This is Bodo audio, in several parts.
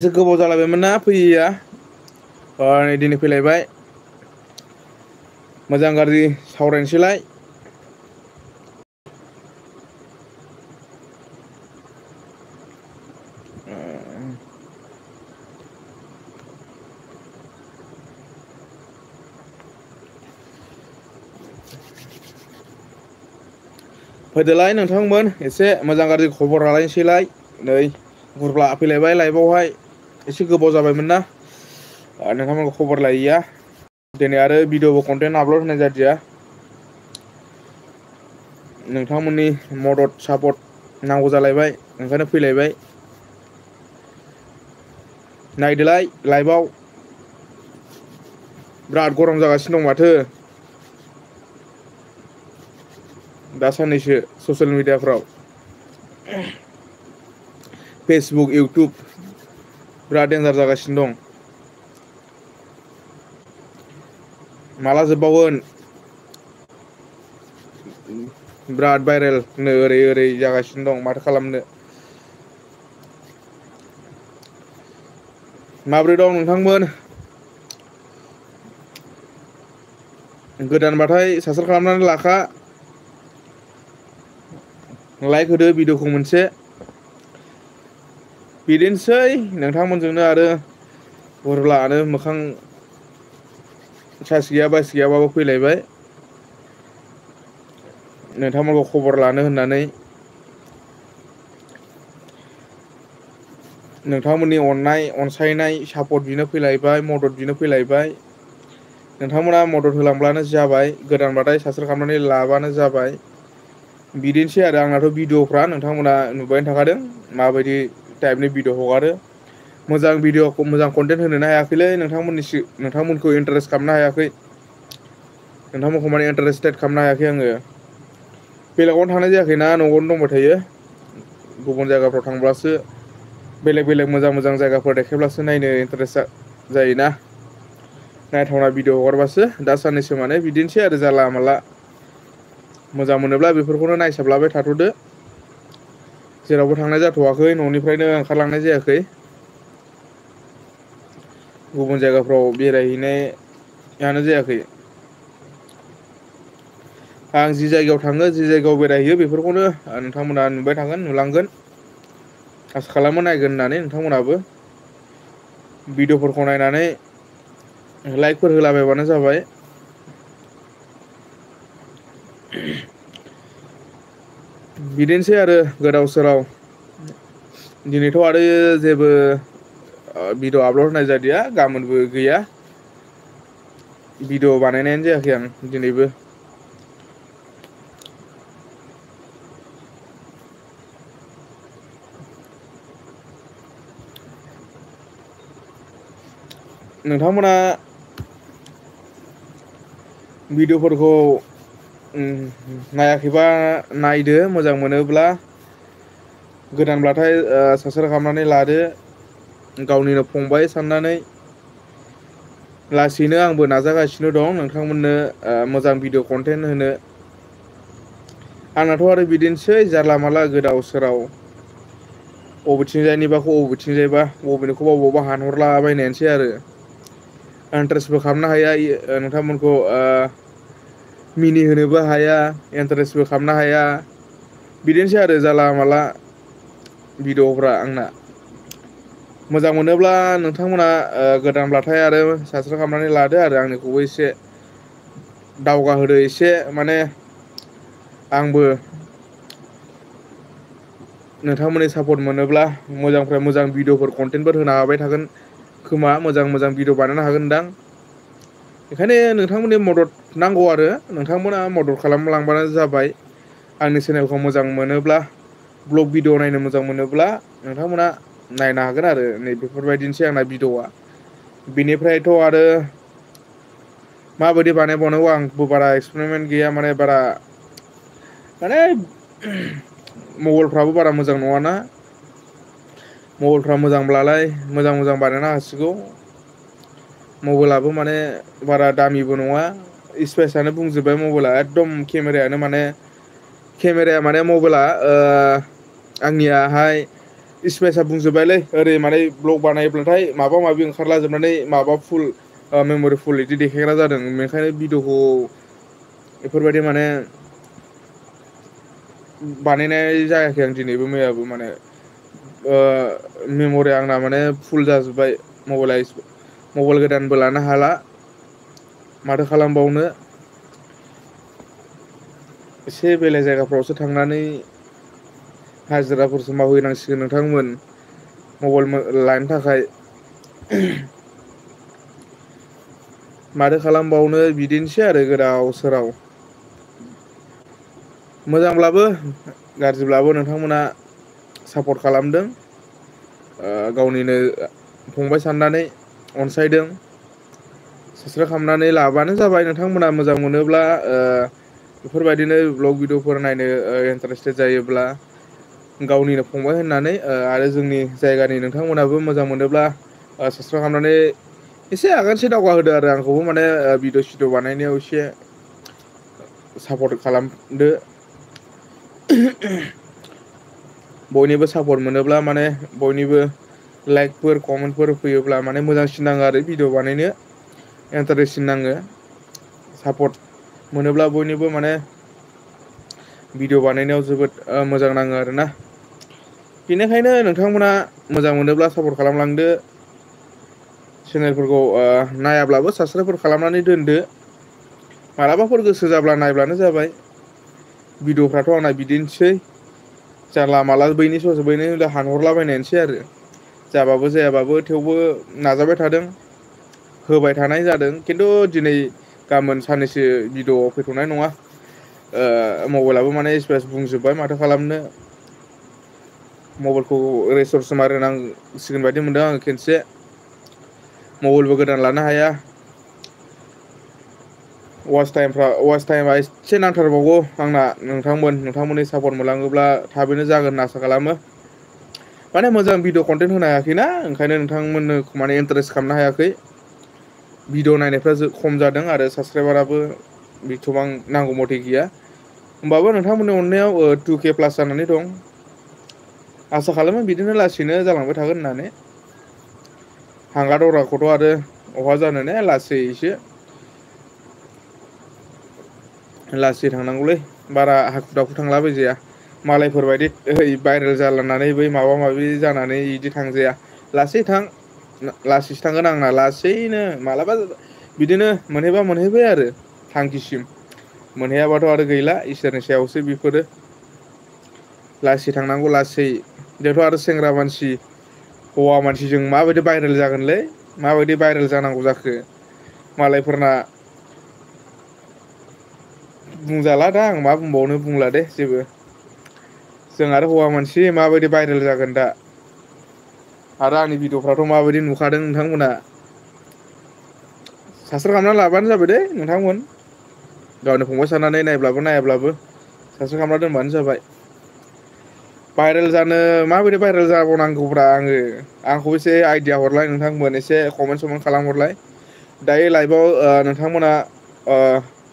एसे गोबाव जालायबायमोन ना फैयैया नै दिनै फैलायबाय मोजां गाज्रि सावरायनोसैलाय फैदोलाय नोंथांमोन एसे मोजां गाज्रि खबर लालायनोसैलाय नै गुरब्ला फैलायबाय लाइभआवहाय एसे गोबाव जाबायमोन ना नोंथांमोनखौ खबर लायैया दिनै आरो भिडिअबो कन्टेन्ट आपलड होनाय जादिया नोंथांमोननि मदद सापर्ट नांगौ जालायबाय ओंखायनो फैलायबाय नायदोलाय लाइभआव बिराद गरम जागासिनो दं माथो दा साननैसो ससियेल मिडियाफ्राव फेसबुक इउटुब बिराद देन्जार जागासिनो दं माला जोबबावगोन बिराद भाइरेल ओरै ओरै जागासिनो दं माथो खालामनो माबोरै दं नोंथांमोन गोदानबाथाय साबसक्राइब खालामनानै लाखा लाइक होदो भिडिअखौ मोनसे बिदिनोसै नोंथांमोनजोंनो आरो बुरब्लानो मोखां सायस गैया बायस गैयाबाबो फैलायबाय नोंथांमोनखौ खबर लानो होननानै नोंथांमोननि अननाय अनसायनाय सापर्ट बिनो फैलायबाय मदद बिनो फैलायबाय नोंथांमोना मदद होलांब्लानो जाबाय गोदानबाथाय साबसक्राइब खालामनानै लाबानो जाबाय बिदिनोसै आरो आंनाथ' भिडिअफ्रा नोंथांमोना नुबायानो थाखादों माबायदि टाइपनि भिडिअ हगारो मोजां भिडिअखौ मोजां कन्टेन्ट होनोनो हायाखैलै नोंथांमोनखौ इन्टारेस्ट खालामनो हायाखै नोंथांमोनखौ माने इन्टारेस्टेड खालामनो हायाखै आङो बेलेगावनो थांनाय जायाखैना न'आवनो दंबाय थायो गुबुन जायगाफ्राव थांब्लासो बेलेग बेलेग मोजां मोजां जायगाफोर देखायब्लासो नायनो इन्टारेस्ट जायोना नायथावना भिडिअ हगारबासो दा साननैसो माने बिदिनोसै आरो जाला माला मोजां मोनोब्ला बेफोरखौनो नायसाबलाबाय थाथ'दो जेरावबो थांनाय जाथ'वाखै न'निफ्रायनो ओंखारलांनाय जायाखै गुबुन जायगाफ्राव बेरायहैनायानो जायाखै आं जि जायगायाव थाङो जि जायगायाव बेरायहैयो बेफोरखौनो नोंथांमोना नुबाय थागोन नुलांगोन आसा खालामो नायगोन होननानै नोंथांमोनहाबो भिडिअ'फोरखौ नायनानै लाइकफोर होलाबायबानो जाबाय बिदिनोसै आरो गोदाव सोराव दिनैथ' आरो जेबो भिडिअ आपल'ड होनाय जादिया गाबोनबो गैया भिडिअ बानायनायानो जायाखै आं दिनैबो नोंथांमोना भिडिअ'फोरखौ नायाखैबा नायदो मोजां मोनोब्ला गोदानब्लाथाय साबसक्राइब खालामनानै लादो गावनिनो फंबाय साननानै लासैनो आंबो नाजागासिनो दं नोंथांमोननो मोजां भिडिअ कन्टेन्ट होनो आंनाथ' आरो बिदिनोसै जानला मानला गोदाव सोराव बबेथिंजायनिबाखौ बबेथिंजायबा बबेनिखौबा बबावबा हानहरलाबायनायानोसै आरो इन्टारेस्टबो खालामनो हाया नोंथांमोनखौ मिनिहोनोबो हाया इन्टारेस्टबो खालामनो हाया बिदिनोसै आरो जाला माला भिडिअ'फ्रा आंना मोजां मोनोब्ला नोंथांमोना गोदानब्लाथाय आरो साबसक्राइब खालामनानै लादो आरो आंनिखौबो एसे दावगाहोदो एसे माने आंबो नोंथांमोननि सापर्ट मोनोब्ला मोजांनिफ्राय मोजां भिडिअफोर कन्टेन्टफोर होनो हाबाय थागोन खोमा मोजां मोजां भिडिअ बानायनो हागोनदां बेखायनो नोंथांमोननि मदद नांगौ आरो नोंथांमोना मदद खालामलांबानो जाबाय आंनि चेनेलखौ मोजां मोनोब्ला ब्लग भिडिअ नायनो मोजां मोनोब्ला नोंथांमोना नायनो हागोन आरो नै बेफोरबायदिनोसै आंना भिडिअ'आ बिनिफ्रायथ' आरो माबायदि बानायबावनांगौ आंबो बारा एक्सपेरिमेन्ट गैया माने मबाइलफ्राबो बारा मोजां नङाना मबाइलफ्रा मोजांब्लालाय मोजां मोजां बानायनो हासिगौ मबाइलाबो माने बारा दामिबो नङा स्पेसआनो बुंजोब्बाय मबाइला एकदम केमेराया माने मबाइला आंनियाहाय स्पेसा बुंजोब्बायलै ओरै माने ब्लग बानायब्लाथाय माबा माबि ओंखारला जोबनानै माबा फुल मेम'रि फुल बिदि देखायग्रा जादों बेनिखायनो भिडिअ'खौ बेफोरबायदि माने बानायनाय जायाखै आं दिनैबो मैयाबो माने मेम'रिया आंना माने फुल जाजोब्बाय मबाइल गोदानबो लानो हाला माथो खालामबावनो एसे बेलेग जायगाफ्रावसो थांनानै हाजिराफोरसो मावहैनांसिगोन नोंथांमोन मबाइल लानो थाखाय माथो खालामबावनो बिदिनोसै आरो गोदाव सोराव मोजांब्लाबो गाज्रिब्लाबो नोंथांमोना सापर्ट खालामदों गावनिनो फंबाय साननानै अनसायदों साबसक्राइब खालामनानै लाबानो जाबाय नोंथांमोना मोजां मोनोब्ला बेफोरबायदिनो ब्लग भिडिअफोर नायनो इन्टारेस्टेड जायोब्ला गावनिनो फंबाय होननानै आरो जोंनि जायगानि नोंथांमोनाबो मोजां मोनोब्ला साबसक्राइब खालामनानै एसे आगानसे दावगा होदो आरो आंखौबो माने भिडिअ सिडिअ बानायनायाव एसे सापर्ट खालामदो बयनिबो सापर्ट मोनोब्ला माने बयनिबो लाइकफोर कमेन्टफोर फैयोब्ला माने मोजांसिन नाङो आरो भिडिअ बानायनो इन्टारेस्टसिन नाङो सापर्ट मोनोब्ला बयनिबो माने भिडिअ बानायनायाव जोबोद मोजां नाङो आरोना बेनिखायनो नोंथांमोना मोजां मोनोब्ला सापर्ट खालामलांदो चेनेलफोरखौ नायाब्लाबो साबसक्राइबफोर खालामनानै दोनदो मालाबाफोर गोसो जाब्ला नायब्लानो जाबाय भिडिअफ्राथ' आंना बिदिनोसै जानला माला बैनि ससे बैनि हानहरलाबायनायसै आरो जाबाबो जायाबाबो थेवबो नाजाबाय थादों होबाय थानाय जादों खिन्थु दिनै गाबोन साननैसो भिडिअ फैथ'नाय नङा मबाइलाबो माने स्पेस बुंजोब्बाय माथो खालामनो मबाइलखौ रिसर्ज मारिनांसिगोन बायदि मोनदों आङो खेनसे मबाइलबो गोदान लानो हाया वाच टाइमा एसे नांथारबावगौ आंना नोंथांमोननि सापर्ट मोनलाङोब्ला थाबैनो जागोन होनना आसा खालामो माने मोजां भिडिअ कन्टेन्ट होनो हायाखैना ओंखायनो नोंथांमोननो माने इन्टारेस्ट खालामनो हायाखै भिडिअ नायनायफ्रा खम जादों आरो साबसक्राइबाराबो बिथबां नांगौ मथे गैया होमबाबो नोंथांमोननि अननायाव 2K प्लास जानानै दं आसा खालामो बिदिनो लासैनो जालांबाय थागोन होननानै हांगा दराखौथ' आरो अहा जानो ने लासैसो लासै थांनांगौलै बारा हाखु दाखु थांलाबायजाया मालायफोरबायदि भाइरेल जालांनानै बै माबा माबि जानानै बिदि थांजाया लासै थां लासैसो थांगोन आंना लासैनो मालाबा बिदिनो मोनहैबा मोनहैबाय आरो थांखिसिम मोनहैयाबाथ' आरो गैला इसोरनि सायावसो बेफोरो लासै थांनांगौ लासै बेथ' आरो सेंग्रा मानसि हौवा मानसिजों माबायदि भाइरेल जागोनलै माबायदि भाइरेल जानांगौ जाखो मालायफोरना बुंजाला दा आं मा बुंबावनो बुंला दे जेबो जों आरो हौवा मानसि माबायदि भाइरेल जागोन दा आरो आंनि भिडिअफ्राथ' माबायदि नुखादों नोंथांमोना साबसक्राइब खालामना लाबानो जाबाय दे नोंथांमोन गावनि फंबाय साननानै नायब्लाबो नायाब्लाबो साबसक्राइब खालामना दोनबानो जाबाय भाइरेल जानो माबायदि भाइरेल जाबावनांगौब्रा आंखौ एसे आइडिया हरलाय नोंथांमोन एसे कमेन्ट समेन्ट खालामहरलाय दायो लाइभआव नोंथांमोना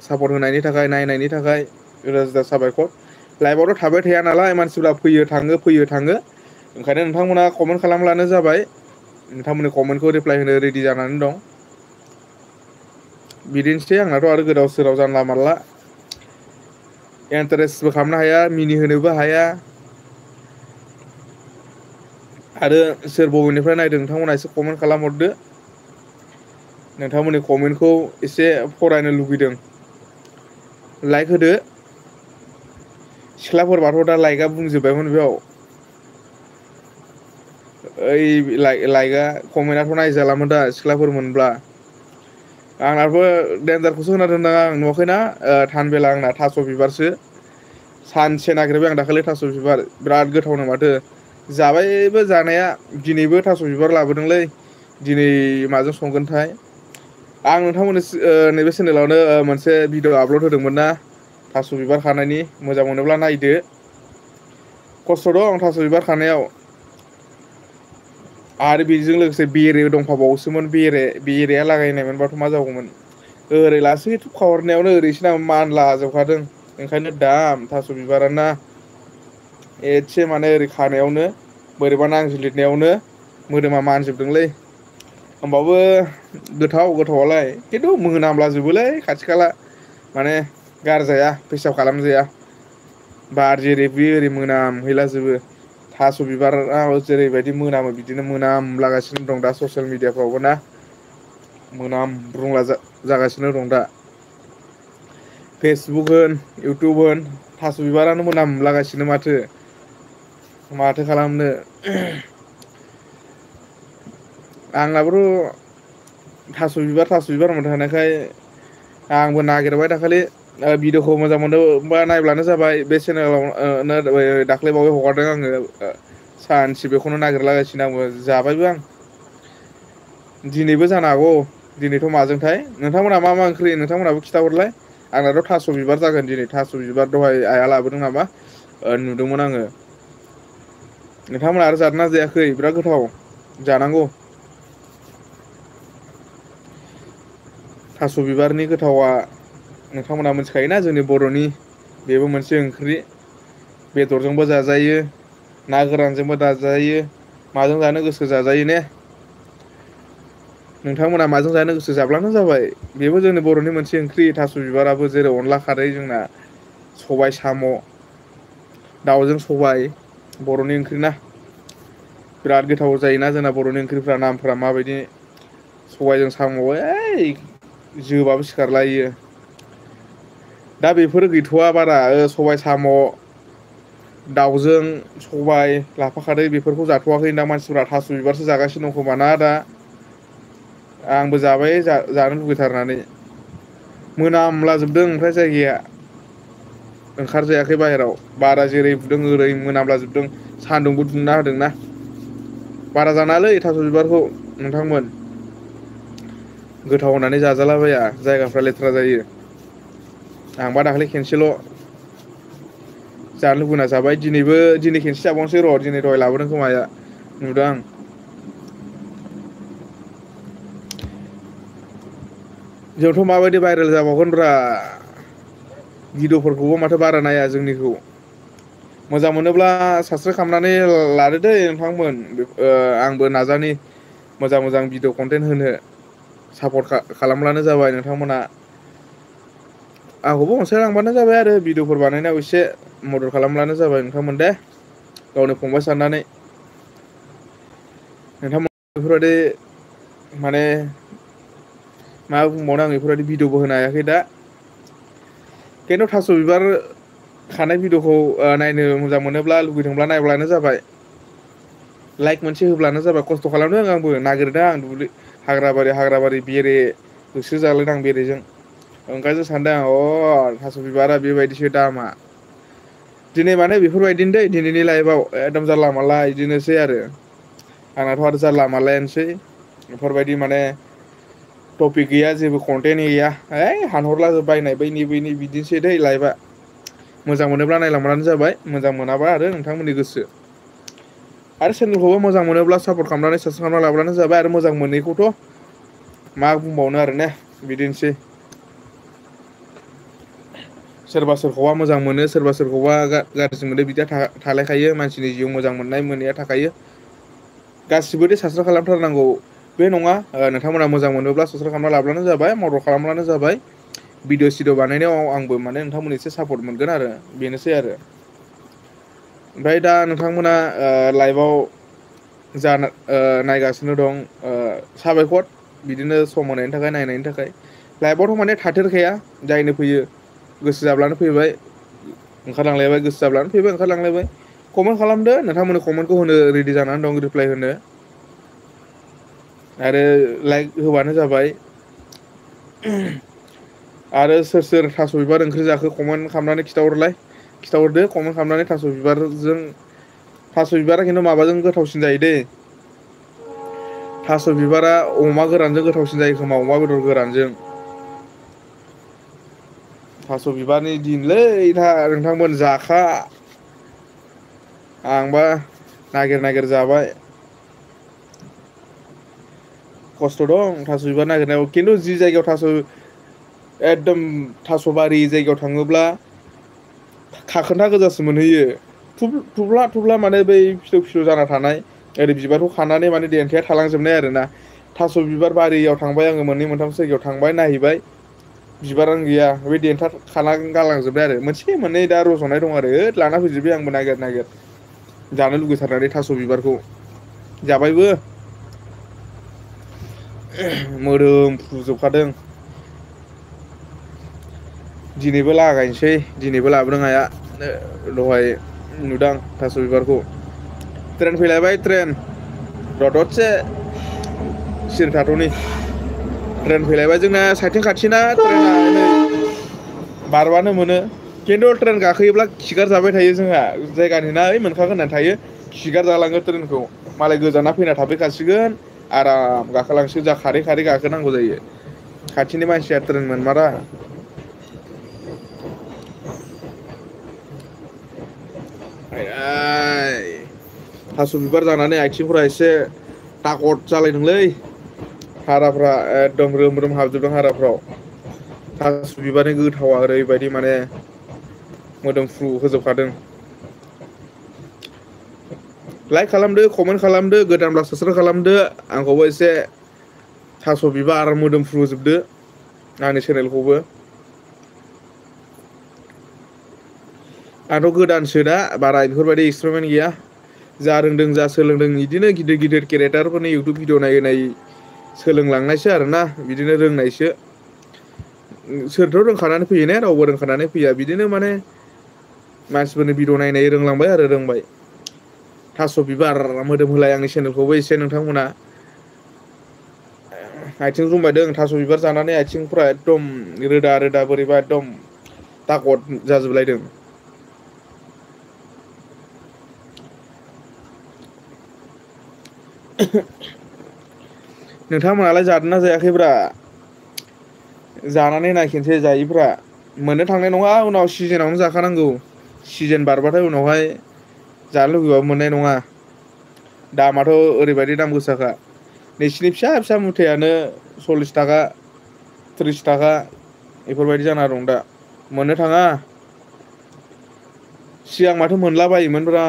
सापर्ट होनायनि थाखाय नायनायनि थाखाय रोजा रोजा साबायखर लाइभआवथ' थाबाय थाया नालाय मानसिफ्रा फैयो थाङो ओंखायनो नोंथांमोना कमेन्ट खालामब्लानो जाबाय नोंथांमोननि कमेन्टखौ रिप्लाय होनो रेडि जानानै दं बिदिनोसै आंनाथ' आरो गोदाव सोराव जानला मानला इन्टारेस्टबो खालामनो हाया मिनिहोनोबो हाया आरो सोर बबेनिफ्राय नायदों नोंथांमोना एसे कमेन्ट खालामहरदो नोंथांमोननि कमेन्टखौ एसे फरायनो लुगैदों लाइक होदो सिख्लाफोरबाथ' दा लाइकआ बुंजोबबायमोन बेयाव ओइ लाइकआ कमेन्टआथ' नायजालामोन दा सिख्लाफोर मोनब्ला आंनाबो देनजारखौसो होना दोनदों आं नुवाखैना थानबेला आंना थास' बिबारसो सानसे नागिरबाय आं दाखालि थास' बिबार बिराद गोथावनो माथो जाबायबो जानाया दिनैबो थास' बिबार लाबोदोंलै दिनै माजों संगोनथाय आं नोंथांमोननि नैबे चेनेलावनो मोनसे भिडिअ आपल'ड होदोंमोन ना थास' बिबार खानायनि मोजां मोनोब्ला नायदो खस्थ' दं थास' बिबार खानायाव आरो बेजों लोगोसे बेरे दंफाबावोसोमोन बेरेया लागायनायमोनबाथ' मा जागौमोन ओरै लासै थुबखा हरनायावनो ओरैसो मानला जोबखादों ओंखायनो दाम थास' बिबाराना एसे माने ओरै खानायावनो बोरैबा नांज्लिदनायावनो मोदोमा मानजोबदोंलै। होमबाबो गोथावआलाय खिन्थु मोनामलाजोबोलै खाथि खाला माने गारजाया फेसाब खालामजाया। बार जेरै बे ओरै मोनामहैलाजोबो। थास' बिबाराव जेरैबायदि मोनामो बिदिनो मोनामलागासिनो दं दा ससियेल मिडियाफ्रावबो ना। मोनामब्रुंला जागासिनो दं दा। फेसबुक होन इउटुब होन थास' बिबारानो मोनामलागासिनो माथो खालामनो। आंनाबोथ' थास' बिबार होनबाय थानायखाय आंबो नागिरबाय दाखालि भिडिअ'खौ मोजां मोनदोंबा नायब्लानो जाबाय बे चेनेलाव दाख्लैबावै हगारदों आङो सानसे बेखौनो नागिरलागासिनो आंबो जाबायबो आं। दिनैबो जानो हागौ दिनैथ' माजोंथाय नोंथांमोनहा मा ओंख्रि नोंथांमोनहाबो खिथाहरलाय। आंनाथ' थास' बिबार जागोन दिनै थास' बिबार दहाय आइया लाबोदों नामा नुदोंमोन आङो। नोंथांमोनहा आरो जादोंना जायाखै बिराद गोथाव जानांगौ। थास' बिबारनि गोथावा नोंथांमोनहा मिथिखायोना जोंनि बर'नि बेबो मोनसे ओंख्रि। बेदरजोंबो जाजायो ना गोरानजोंबो जाजायो। माजों जानो गोसो जाजायो ने। नोंथांमोना माजों जानो गोसो जाब्लानो जाबाय बेबो जोंनि बर'नि मोनसे ओंख्रि थास' बिबाराबो जेरै अनला खारै जोंना सबाय साम' दाउजों सबाय बर'नि ओंख्रि ना। बिराद गोथाव जायोना जोंना बर'नि ओंख्रिफ्रा नामफ्रा माबायदि सबायजों साम' जोबाबो सिखारलायो। दा बेफोर गैथ'वा बारा सबाय साम' दाउजों सबाय लाफाखारै बेफोरखौ जाथ'वाखै दा मानसिफ्रा थास' बिबारसो जागासिनो दं खोमा ना दा। आंबो जाबाय जानो लुगैथारनानै मोनामलाजोबदों ओमफ्राय जायगाया ओंखारजायाखै बाहेराव बारा जेरै बुदों ओरै मोनामलाजोबदों सान्दुंबो दुंना होदोंना। बारा जानाङालै थास' बिबारखौ नोंथांमोन। गोथाव होननानै जाजालाबाया जायगाफ्रा लेथ्रा जायो। आंबा दाखालि खेनसेल' जानो लुगैना जाबाय दिनै खेनसे जाबावनोसै र' दिनै दहाय लाबोदों खोमा आइया नुदों आं। जोंथ' माबायदि भाइरेल जाबावगोनब्रा भिडिअ'फोरखौबो माथो बारा नाया जोंनिखौ। मोजां मोनोब्ला साबसक्राइब खालामनानै लादो दै नोंथांमोन आंबो नाजानि मोजां भिडिअ कन्टेन्ट होनो सापर्ट खालामब्लानो जाबाय नोंथांमोना। आंखौबो अनसायलांबानो जाबाय आरो भिडिअफोर बानायनायाव एसे मदद खालामब्लानो जाबाय नोंथांमोन दे। गावनि फंबाय साननानै नोंथांमोन बेफोरबायदि माने मा बुंबावनो आं बेफोरबायदि भिडिअबो होनो हायाखै दा। खिन्थु थास' बिबार खानाय भिडिअ'खौ नायनो मोजां मोनोब्ला लुगैदोंब्ला नायब्लानो जाबाय। लाइक मोनसे होब्लानो जाबाय खस्थ' खालामदों आंबो नागिरदों आं हाग्राबारि बेरे होसो जालायदों आं बेरेजों ओंखायसो सानदों आं थास' बिबारा बेबायदिसो दामा। दिनै माने बेफोरबायदिनो दै दिनैनि लाइफआव एकदम जानला मानला बिदिनोसै आरो। आंनाथ' आरो जारला मालायानोसै बेफोरबायदि माने टपिक गैया जेबो कन्टेन्ट गैया हानहरला बायनाय बैनि बिदिनोसै दै लाइफआ। मोजां मोनोब्ला नायलांब्लानो जाबाय मोजां मोनाबा आरो नोंथांमोननि गोसो। आरो चेनेलखौबो मोजां मोनोब्ला सापर्ट खालामनानै साबसक्राइब खालामना लाब्लानो जाबाय आरो मोजां मोनैखौथ' मा बुंबावनो आरो ने बिदिनोसै। सोरबा सोरखौबा मोजां मोनो सोरबा सोरखौबा गाज्रि मोनो बिदिया थालायखायो मानसिनि जिउ मोजां मोननाय मोनैया थाखायो। गासिबोदि साबसक्राइब खालामथारनांगौ बे नङा नोंथांमोना मोजां मोनोब्ला साबसक्राइब खालामना लाब्लानो जाबाय मदद खालामब्लानो जाबाय। भिडिअ सिडिअ बानायनायाव आंबो माने नोंथांमोन एसे सापर्ट मोनगोन आरो बेनोसै आरो। ओमफ्राय दा नोंथांमोना लाइभआव जा नायगासिनो दं साबायखर बिदिनो सम होनायनि थाखाय नायनायनि थाखाय। लाइफआवथ' माने थाथेरखाया जायनो फैयो गोसो जाब्लानो फैबाय ओंखारलांलायबाय गोसो जाब्लानो फैबाय ओंखारलांलायबाय। कमेन्ट खालामदो नोंथांमोननि कमेन्टखौ होनो रेडि जानानै दं रिप्लाय होनो। आरो लाइक होबानो जाबाय। आरो सोर थास' बिबार ओंख्रि जाखो कमेन्ट खालामनानै खिथाहरदो कमेन्ट खालामनानै थास' बिबारा खिन्थु माबाजों गोथावसिन जायो दै। थास' बिबारा अमा गोरानजों गोथावसिन जायो खोमा अमा बेदर गोरानजों। थास' बिबारनि दिनलै दा नोंथांमोन जाखा। आंबा नागिर जाबाय। खस्थ' दं थास' बिबार नागिरनायाव खिन्थु जि जायगायाव एकदम थास' बारि जायगायाव थाङोब्ला खाखोन्दा गोजासो मोनहैयो। थुब्ला थुब्ला माने बै फिसौ फिसौ जाना थानाय ओरै बिबारखौ खानानै माने देन्थाया थालांजोबनाय आरोना। थास' बिबार बारियाव थांबाय आङो मोननै मोनथामसो जायगायाव थांबाय नायहैबाय बिबारानो गैया बे देन्था खाना गालांजोबबाय आरो मोनसे मोननै दा रज'नाय दं आरो लाना फैजोब्बाय आंबो नागिर नागिर जानो लुगैथारनानै थास' बिबारखौ जाबायबो मोदोमफ्रुजोबखादों। दिनैबो लागायनोसै दिनैबो लाबोदों आइया दहाय नुदां थास' बिबारखौ ट्रेन फैलायबाय ट्रेन र' दसे सिरि थाथ'नि ट्रेन फैलायबाय जोंना साइथिं खाथिना ट्रेना नै बारबानो मोनो खिन्थु ट्रेन गाखोयोब्ला खिगार जाबाय थायो जोंहा जायगानि ना ओइ मोनखागोन होननानै थायो खिगार जालाङो ट्रेनखौ मालाय गोजाना फैना थाफैखासिगोन आराम गाखोलांसिगोन जोंहा खारै खारै गाखोनांगौ जायो खाथिनि मानसिया ट्रेन मोनमारा। थास' बिबार जानानै आथिंफोरा एसे थागद जालायदोंलै हाराफ्रा एकदम रोम रोम हाबजोबदों हाराफ्राव थास' बिबारनि गोथावा ओरैबायदि माने मोदोमफ्रु होजोबखादों। लाइक खालामदो कमेन्ट खालामदो गोदानब्ला साबसक्राइब खालामदो आंखौबो एसे थास' बिबार मोदोमफ्रु होजोबदो आंनि चेनेलखौबो। आंथ' गोदानसो दा बारा बेफोरबायदि एक्सपेरिमेन्ट गैया जा रोंदों जा सोलोंदों बिदिनो गिदिर गिदिर क्रियेटारफोरनि इउटुब भिडिअ नायै नायै सोलोंलांनायसो आरोना बिदिनो रोंनायसो सोरथ' रोंखानानै फैयो ने रावबो रोंखानानै फैया बिदिनो माने मानसिफोरनि भिडिअ नायै रोंलांबाय आरो रोंबाय। थास' बिबार मोदोम होलाय आंनि चेनेलखौबो एसे नोंथांमोना आथिं रुमबायदों थास' बिबार जानानै आथिंफ्रा एकदम रोदा रोदा बोरैबा एकदम थागद जाजोबलायदों। नोंथांमोनालाय जादोंना जायाखैब्रा जानानै नायखिनोसै जायैफ्रा मोननो थांनाय नङा उनाव सिजोनावनो जाखानांगौ सिजोन बारबाथाय उनावहाय जानो लुगैबाबो मोननाय नङा दामाथ' ओरैबायदि दाम गोसाखा नैसिनि फिसा फिसा मुथायानो 40 थाखा 30 थाखा बेफोरबायदि जाना दं दा मोननो थाङा सिगां माथो मोनला बायोमोनब्रा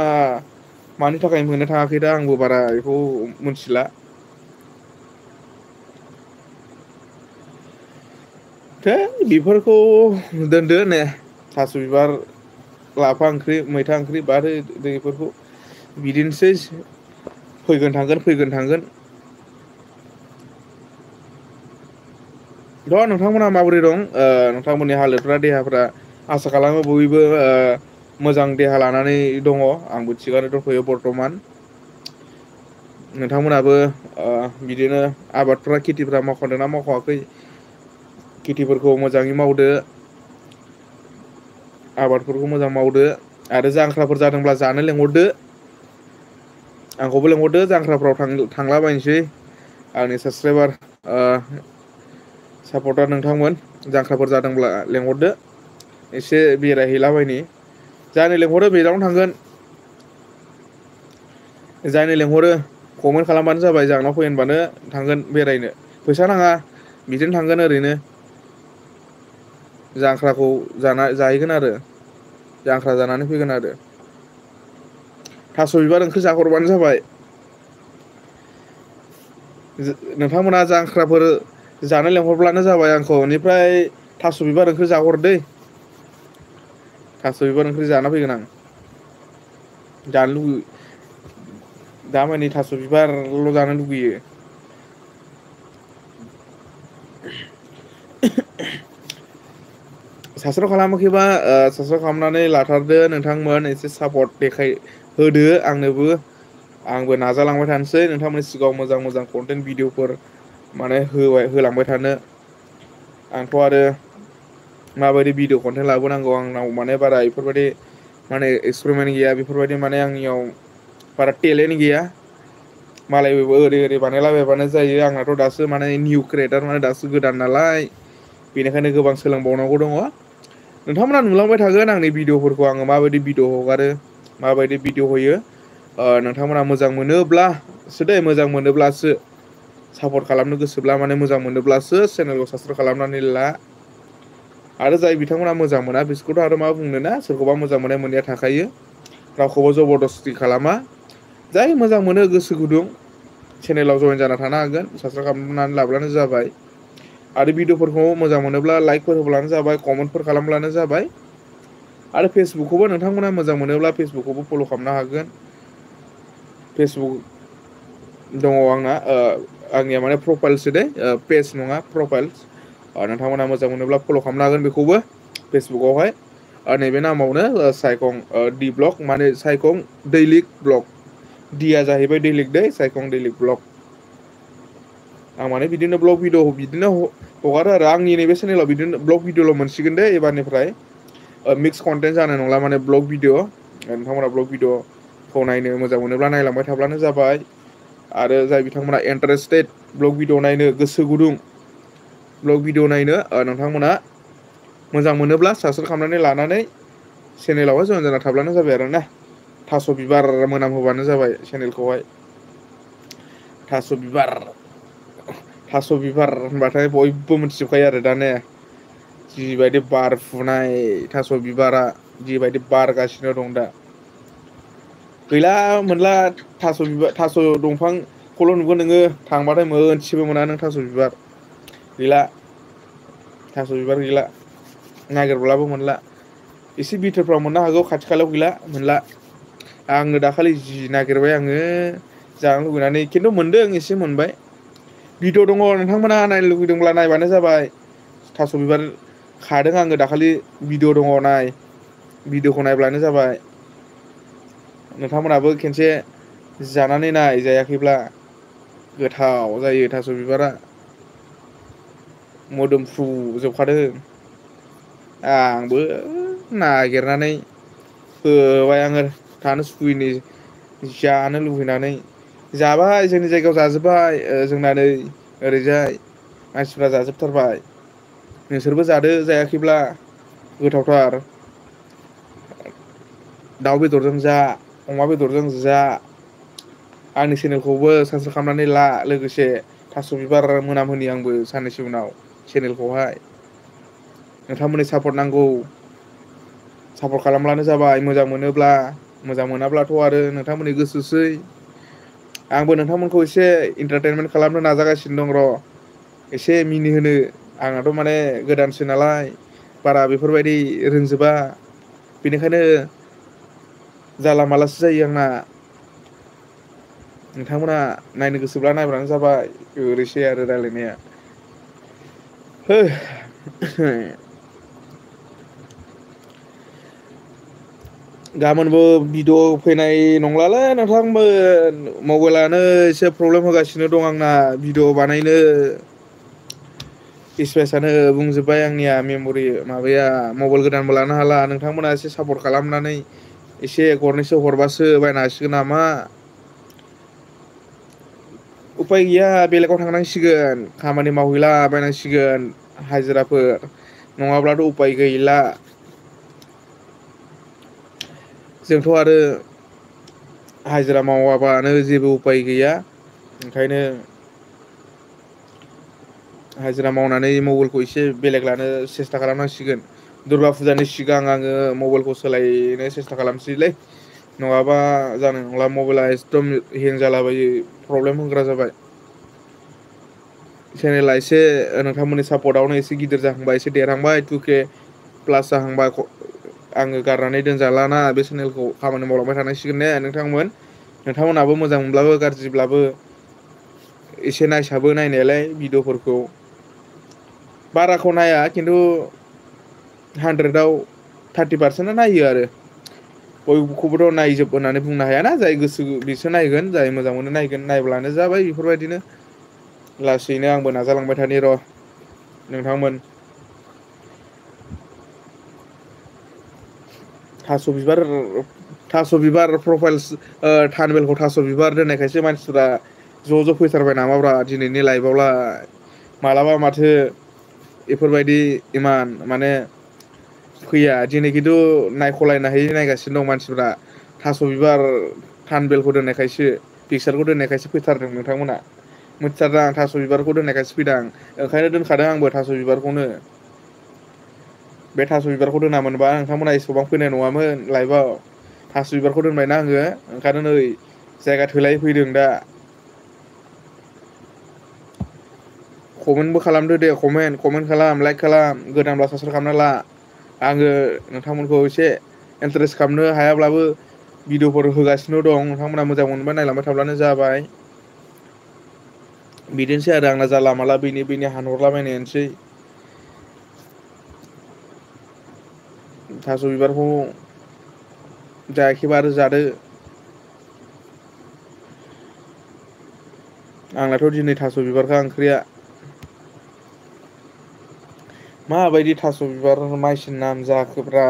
मानि थाखाय मोननो थाङाखै दा आंबो बारा बेखौ मिथिला। थै बेफोरखौ दोनदो ने थास' बिबार लाफा ओंख्रि मैथा ओंख्रि बाद हो बेफोरखौ बिदिनोसै फैगोन थांगोन फैगोन थांगोन। थ' नोंथांमोनहा माबोरै दं नोंथांमोननि हालोदफ्रा देहाफ्रा आसा खालामो बयबो मोजां देहा लानानै दङ आंबो थिगानो दंथ'यो बर्थमान नोंथांमोनहाबो बिदिनो आबादफ्रा खेथिफ्रा मावखांदोंना मावखाङाखै खेथिफोरखौ मोजाङै मावदो आबादफोरखौ मोजां मावदो आरो जांख्राफोर जादोंब्ला जानो लेंहरदो आंखौबो लेंहरदो जांख्राफ्राव थांलाबायनोसै आंनि साबसक्राइबार सापर्टार नोंथांमोन जांख्राफोर जादोंब्ला लेंहरदो एसे बेरायहैलाबायनि जानो लेंहरो बेनावनो थांगोन जानो लेंहरो कमेन्ट खालामबानो जाबाय जोंनाव फै होनबानो थांगोन बेरायनो फैसा नाङा बिदिनो थांगोन ओरैनो जांख्राखौ जाहैगोन आरो जांख्रा जानानै फैगोन आरो थास' बिबार ओंख्रि जाहरबानो जाबाय नोंथांमोना जांख्राफोर जानो लेंहरब्लानो जाबाय आंखौ बेनिफ्राय थास' बिबार ओंख्रि जाहर दै थास' बिबार ओंख्रि जाना फैगोन आं जानो लुबै दामानि थास' बिबारल' जानो लुगैयो। साबसक्राइब खालामाखैबा साबसक्राइब खालामनानै लाथारदो नोंथांमोन एसे सापर्ट देखाय होदो आंनोबो आंबो नाजालांबाय थानोसै नोंथांमोननि सिगाङाव मोजां मोजां कन्टेन्ट भिडिअफोर माने होलांबाय थानो आंथ' आरो माबायदि भिडिअ कन्टेन्ट लाबोनांगौ आंनाव माने बारा बेफोरबायदि माने एक्सपेरिमेन्ट गैया बेफोरबायदि माने आंनियाव बारा टेलेन्ट गैया मालायबो ओरै ओरै बानायलाबायबानो जायो आंनाथ' दासो माने निउ क्रियेटार माने दासो गोदान नालाय बेनिखायनो गोबां सोलोंबावनांगौ दङ नोंथांमोना नुलांबाय थागोन आंनि भिडिअफोरखौ आङो माबायदि भिडिअ हगारो माबायदि भिडिअ होयो नोंथांमोना मोजां मोनोब्लासो दै मोजां मोनोब्लासो सापर्ट खालामनो गोसोब्ला माने मोजां मोनोब्लासो चेनेलखौ साबसक्राइब खालामनानै ला आरो जाय बिथांमोना मोजां मोना बिसोरखौथ' आरो मा बुंनो ना सोरखौबा मोजां मोननाय मोनैया थाखायो रावखौबो जबरदस्ति खालामा जाय मोजां मोनो गोसो गुदुं चेनेलाव जयेन जाना थानो हागोन साबसक्राइब खालामनानै लाब्लानो जाबाय आरो भिडिअफोरखौ मोजां मोनोब्ला लाइकफोर होब्लानो जाबाय कमेन्टफोर खालामब्लानो जाबाय आरो फेसबुकखौबो नोंथांमोना मोजां मोनोब्ला फेसबुकखौबो फल' खालामनो हागोन फेसबुक दङ आंना आंनिया माने प्रफाइलसो दे पेज नङा प्रफाइल्स नोंथांमोना मोजां मोनोब्ला फल' खालामनो हागोन बेखौबो फेसबुकआवहाय नैबे नामावनो सायखं डि ब्लग माने सायखं दैलिक ब्लग दिया जाहैबाय दैलिक दै सायखं दैलिक ब्लग आं माने बिदिनो ब्लग भिडिअ बिदिनो हगारो आरो आंनि नैबे चेनेलाव बिदिनो ब्लग भिडिअल' मोनसिगोन दे एबारनिफ्राय मिक्स कन्टेन्ट जानाय नंला माने ब्लग भिडिअ नोंथांमोना ब्लग भिडिअखौ नायनो मोजां मोनोब्ला नायलांबाय थाब्लानो जाबाय आरो जाय बिथांमोना इन्टारेस्टेड ब्लग भिडिअ नायनो गोसो गुदुं ब्लग भिडिअ नायनो नोंथांमोना मोजां मोनोब्ला साबसक्राइब खालामनानै लानानै चेनेलावहाय जयेन जाना थाब्लानो जाबाय आरो ना थास' बिबार मोनाम होबानो जाबाय चेनेलखौहाय थास' बिबार होनबाथाय बयबो मिथिजोबखायो आरो दा ने जिबायदि बारफुनाय थास' बिबारा जिबायदि बारगासिनो दं दा गैला मोनला थास' दंफांखौल' नुगोन नोङो थांबाथाय मोनसेबो मोना नों थास' बिबार गैला थास' बिबार गैला नागिरब्लाबो मोनला एसे बिथोरफ्राव मोननो हागौ खाथि खालायाव गैला मोनला आंनो दाखालि जि नागिरबाय आङो जानो लुबैनानै खिन्थु मोनदों एसे मोनबाय भिडिअ दङ नोंथांमोना नायनो लुबैदोंब्ला नायबानो जाबाय थास' बिबार खादों आङो दाखालि भिडिअ दङ नाय भिडिअखौ नायब्लानो जाबाय नोंथांमोनहाबो खेनसे जानानै नाय जायाखैब्ला गोथाव जायो थास' बिबारा मोदोमफ्रु जोबखादों आंबो नागिरनानै होबाय आङो थानो सुखुयैनि जानो लुबैनानै जाबाय जोंनि जायगायाव जाजोब्बाय जोंना नै ओरैजाय मानसिफ्रा जाजोबथारबाय नोंसोरबो जादो जायाखैब्ला गोथावथार दाउ बेदरजों जा अमा बेदरजों जा आंनि चेनेलखौबो साबसक्राइब खालामनानै ला लोगोसे थास' बिबार मोनामहोनि आंबो साननैसो उनाव चेनेलखौहाय नोंथांमोननि सापर्ट नांगौ सापर्ट खालामब्लानो जाबाय मोजां मोनोब्ला मोजां मोनाब्लाथ' आरो नोंथांमोननि गोसोसै आंबो नोंथांमोनखौ एसे इन्टारटेनमेन्ट खालामनो नाजागासिनो दं र' एसे मिनिहोनो आंनाथ' माने गोदानसो नालाय बारा बेफोरबायदि रोंजोबा बेनिखायनो जाला मालासो जायो आंना नोंथांमोना नायनो गोसोब्ला नायब्लानो जाबाय ओरैसै आरो रायलायनाया गाबोनबो भिडिअ फैनाय नंलालै नोंथांमोन मबाइलानो एसे प्रब्लेम होगासिनो दं आंना भिडिअ बानायनो स्पेसआनो बुंजोब्बाय आंनिया मेम'रि माबाया मबाइल गोदानबो लानो हाला नोंथांमोना एसे सापर्ट खालामनानै एसे गरनैसो हरबासो बायनो हासिगोन नामा उफाय गैया बेलेगाव थांनांसिगोन खामानि मावहैला बायनांसिगोन हाजिराफोर नङाब्लाथ' उफाय गैला जोंथ' आरो हाजिरा मावाबानो जेबो उफाय गैया ओंखायनो हाजिरा मावनानै मबाइलखौ एसे बेलेग लानो सेस्था खालामनांसिगोन दुर्गा फुजानि सिगां आङो मबाइलखौ सोलायनो सेस्था खालामसैलै नङाबा जानाय नंला मबाइला एकदम हें जालाबायो प्रब्लेम होग्रा जाबाय चेनेला एसे नोंथांमोननि सापर्टआवनो एसे गिदिर जाहांबाय एसे देरहांबाय 2K प्लास जाहांबाय आङो गारनानै दोनजालाना बे चेनेलखौ खामानि मावलांबाय थानांसिगोन ने नोंथांमोनहाबो मोजां मोनब्लाबो गाज्रिब्लाबो एसे नायसाबो नायनायालाय भिडिअफोरखौ बाराखौ नाया खिन्थु 100आव 30% नायो आरो बयखौबोथ' नायजोब होननानै बुंनो हायाना जाय गोसो बिसो नायगोन जाय मोजां मोनो नायगोन नायब्लानो जाबाय बेफोरबायदिनो लासैनो आंबो नाजालांबाय थानि र' नोंथांमोन थास' बिबार प्रफाइल्स थानबेलखौ थास' बिबार दोननायखायसो मानसिफ्रा ज' फैथारबाय नामाब्रा दिनैनि लाइभआवलाय मालाबा माथो बेफोरबायदि इमान माने फैया दिनै खिन्थु नायख'लायनो हायि नायगासिनो दं मानसिफ्रा थास' बिबार थानबेलखौ दोननायखायसो पिकसारखौ दोननायखायसो फैथारदों नोंथांमोना मिथिथारदों आं थास' बिबारखौ दोननायखायसो फैदों ओंखायनो दोनखादों आंबो थास' बिबारखौनो बे थास' बिबारखौ दोनामोनबा नोंथांमोना एसेबां फैनाय नङामोन लाइभआव थास' बिबारखौ दोनबायना आङो ओंखायनो नै जायगा थोलाय फैदों दा। कमेन्टबो खालामदो दे कमेन्ट खालाम लाइक खालाम गोदानब्ला साबसक्राइब खालामना ला। आङो नोंथांमोनखौ एसे इन्टारेस्ट खालामनो हायाब्लाबो भिडिअफोर होगासिनो दं नोंथांमोना मोजां मोनबाय नायलांबाय थाब्लानो जाबाय। बिदिनोसै आरो आंना जाला माला बेनि हानहरलाबायनायानोसै। थास' बिबारखौ जायाखैबा आरो जादो। आंनाथ' दिनै थास' बिबारखा ओंख्रिया। माबायदि थास' बिबार मायसि नाम जाखोब्रा।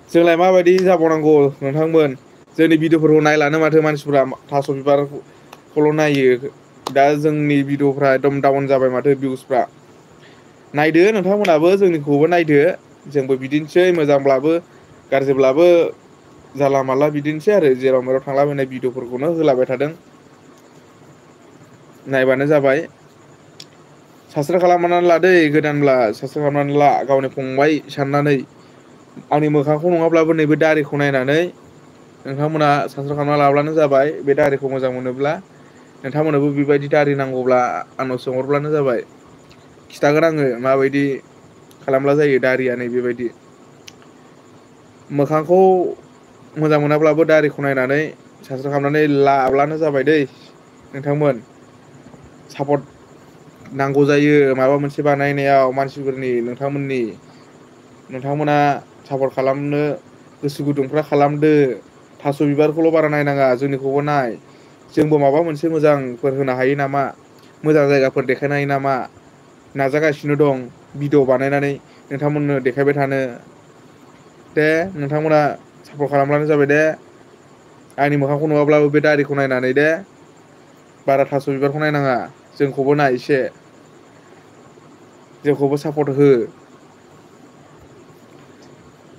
जोंलाय माबायदि जाबावनांगौ नोंथांमोन जोंनि भिडिअ'फोरखौ नायलानो माथो मानसिफ्रा थास' बिबारखौल' नायो। दा जोंनि भिडिअफ्रा एकदम डाउन जाबाय माथो भिउसफ्रा। नायदो नोंथांमोनहाबो जोंनिखौबो नायदो जोंबो बिदिनोसै मोजांब्लाबो गाज्रिब्लाबो जाला माला बिदिनोसै आरो जेराव मेराव थांलाबायनाय भिडिअफोरखौनो होलाबाय थादों। नायबानो जाबाय। साबसक्राइब खालामनानै लादै गोदानब्ला साबसक्राइब खालामनानै ला गावनि फंबाय साननानै। आंनि मोखांखौ नङाब्लाबो नैबे दारिखौ नायनानै नोंथांमोना साबसक्राइब खालामना लाब्लानो जाबाय बे दारिखौ मोजां मोनोब्ला। नोंथांमोनाबो बेबायदि दारि नांगौब्ला आंनाव सोंहरब्लानो जाबाय। खिथागोन आङो माबायदि खालामब्ला जायो दारिया नै बेबायदि। मोखांखौ मोजां मोनाब्लाबो दारिखौ नायनानै साबसक्राइब खालामनानै लाब्लानो जाबाय दै। नोंथांमोन सापर्ट नांगौ जायो माबा मोनसे बानायनायाव मानसिफोरनि नोंथांमोननि। नोंथांमोना सापर्ट खालामनो गोसो गुदुंफ्रा खालामदो। थास' बिबारखौल' बारा नायनाङा जोंनिखौबो नाय। जोंबो माबा मोनसे मोजांफोर होनो हायो नामा मोजां जायगाफोर देखायनो हायो नामा। नाजागासिनो दं भिडिअ बानायनानै नोंथांमोननो देखायबाय थानो। दे नोंथांमोना सापर्ट खालामब्लानो जाबाय दे। आंनि मोखांखौ नुवाब्लाबो बे दारिखौ नायनानै दे। बारा थास' बिबारखौ नायनाङा जोंखौबो नाय एसे। जोंखौबो सापर्ट हो।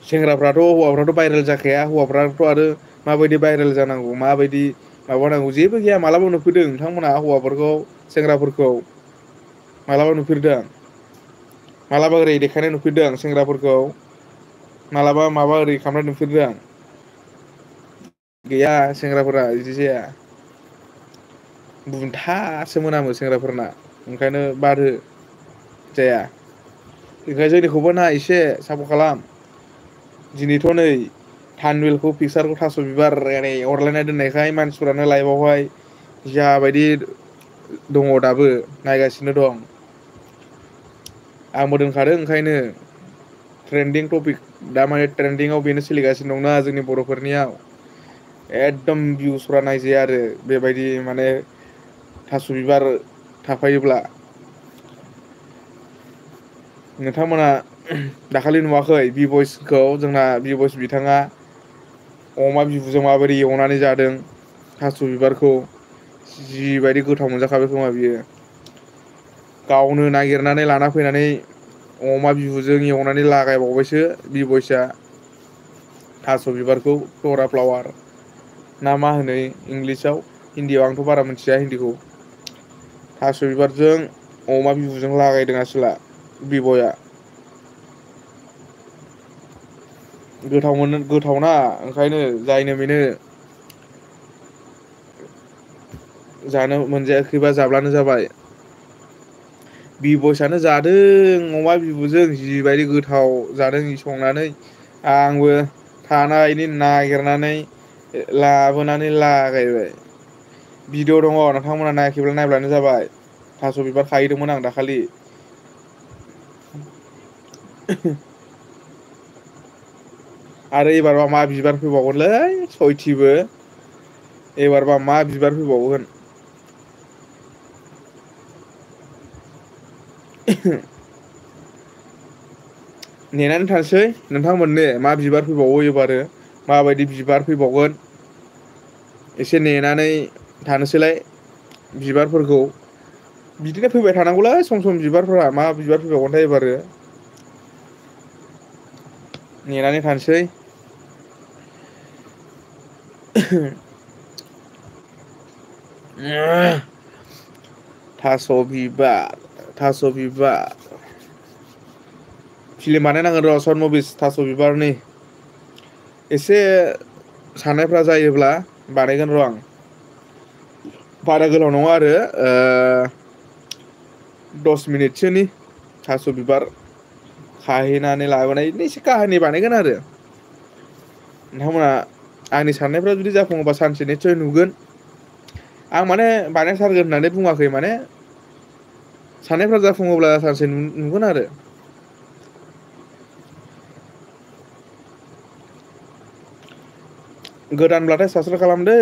सेंग्राफ्राथ' हौवाफ्राथ' भाइरेल जाखाया हौवाफ्राथ' आरो माबायदि भाइरेल जानांगौ माबायदि माबानांगौ जेबो गैया मालाबा नुफेरदों नोंथांमोनहा हौवाफोरखौ सेंग्राफोरखौ मालाबा नुफेरदों मालाबा ओरै देखायनाय नुफेरदों सेंग्राफोरखौ मालाबा माबा ओरै खालामनाय नुफेरदों गैया सेंग्राफोरा बिदि जाया बुनथासो मोनामो सेंग्राफोरना ओंखायनो बादहो जाया ओंखायनो जोंनिखौबो नाय एसे सापर्ट खालाम दिनैथ' नै थानबिलखौ पिकसारखौ थास' बिबार ओरै अरलायना दोननायखाय मानसिफोरानो लाइभआवहाय जाबायदि दङ दाबो नायगासिनो दं आंबो दोनखादों ओंखायनो ट्रेन्दिं टपिक दा माने ट्रेन्दिंआव बेनो सोलिगासिनो दंना जोंनि बर'फोरनियाव एकदम भिउसफ्रा नायजाया आरो बेबायदि माने थास' बिबार थाफायोब्ला नोंथांमोना दाखालि नुवाखै बि बयसखौ जोंना बि बयस बिथाङा अमा बिबुजों माबोरै एवनानै जादों थास' बिबारखौ जिबायदि गोथाव मोनजाखाबाय खोमा बियो गावनो नागिरनानै लाना फैनानै अमा बिबुजों एवनानै लागायबावबायसो बिबयसआ थास' बिबारखौ थरा फ्लावार ना मा होनो इंलिसाव हिन्दीयाव आंथ' बारा मोनथिया हिन्दीखौ थास' बिबारजों अमा बिबुजों लागायदों आसोला बिबयआ गोथाव मोनो गोथावना ओंखायनो जायनो बेनो जानो मोनजायाखैबा जाब्लानो जाबाय बि बयसआनो जादों अमा बिबुजों जिबायदि गोथाव जादों संनानै आंबो थाना हायिनि नागिरनानै लाबोनानै लागायबाय भिडिअ' दङ नोंथांमोना नायाखैब्ला नायब्लानो जाबाय थास' बिबार खाहैदोंमोन आं दाखालि आरो एबारबा मा बिबार फैबावगोनलै सयथिबो एबारबा मा बिबार फैबावगोन नेनानै थानोसै नोंथांमोन मा बिबार फैबावो एबारो माबायदि बिबार फैबावगोन एसे नेनानै थानोसैलाय बिबारफोरखौ बिदिनो फैबाय थानांगौलै सम सम बिबारफोरा मा बिबार फैबावगोनथाय एबारो नेनानै थानोसै थास' बिबार थास' बिबार फिल्म बानायनांगोन र' सर्ट मुभिस थास' बिबारनि एसे साननायफ्रा जायोब्ला बानायगोन र' आं बारा गोलाव नङा आरो 10 मिनिटसोनि थास' बिबार खाहैनानै लाबोनायनि एसे काहानि बानायगोन आरो नोंथांमोना आंनि साननायफ्रा जुदि जाफुङोबा सानसे निस्सय नुगोन आं माने बानायथारगोन होननानै बुङाखै माने साननायफ्रा जाफुङोब्ला सानसे नुगोन आरो गोदानब्लाथाय साबसक्राइब खालामदै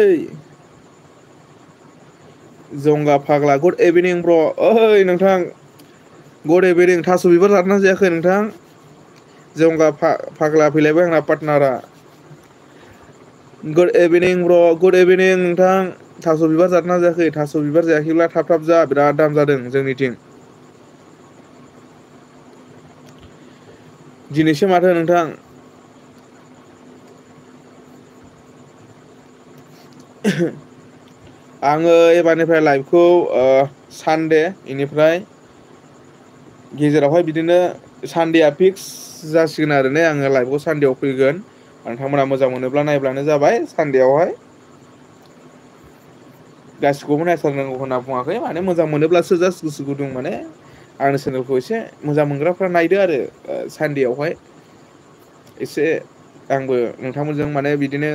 जंगा फाग्ला गुड इभिनिं ब्र' ओइ नोंथां गुड इभिनिं थास' बिबार जादोंना जायाखै नोंथां जंगा फाग्ला फैलायबाय आंना पार्टनारा गुड इभिनिं ब्र' गुड इभिनिं नोंथां थास' बिबार जादोंना जायाखै थास' बिबार जायाखैब्ला थाब थाब जा बिराद दाम जादों जोंनिथिं दिनैसो माथो नोंथां आङो एबारनिफ्राय लाइभखौ सानडे इनिफ्राय गेजेरावहाय बिदिनो सानडेआ फिक्स जासिगोन आरो ने आङो लाइभखौ सानडेआव फैगोन नोंथांमोना मोजां मोनोब्ला नायब्लानो जाबाय सानडेआवहाय गासिखौबो नायथारनांगौ होनना बुङाखै माने मोजां मोनोब्लासो जास्ट गोसो गुदुं माने आंनि चेनेलखौ एसे मोजां मोनग्राफ्रा नायदो आरो सानडेआवहाय एसे आंबो नोंथांमोनजों माने बिदिनो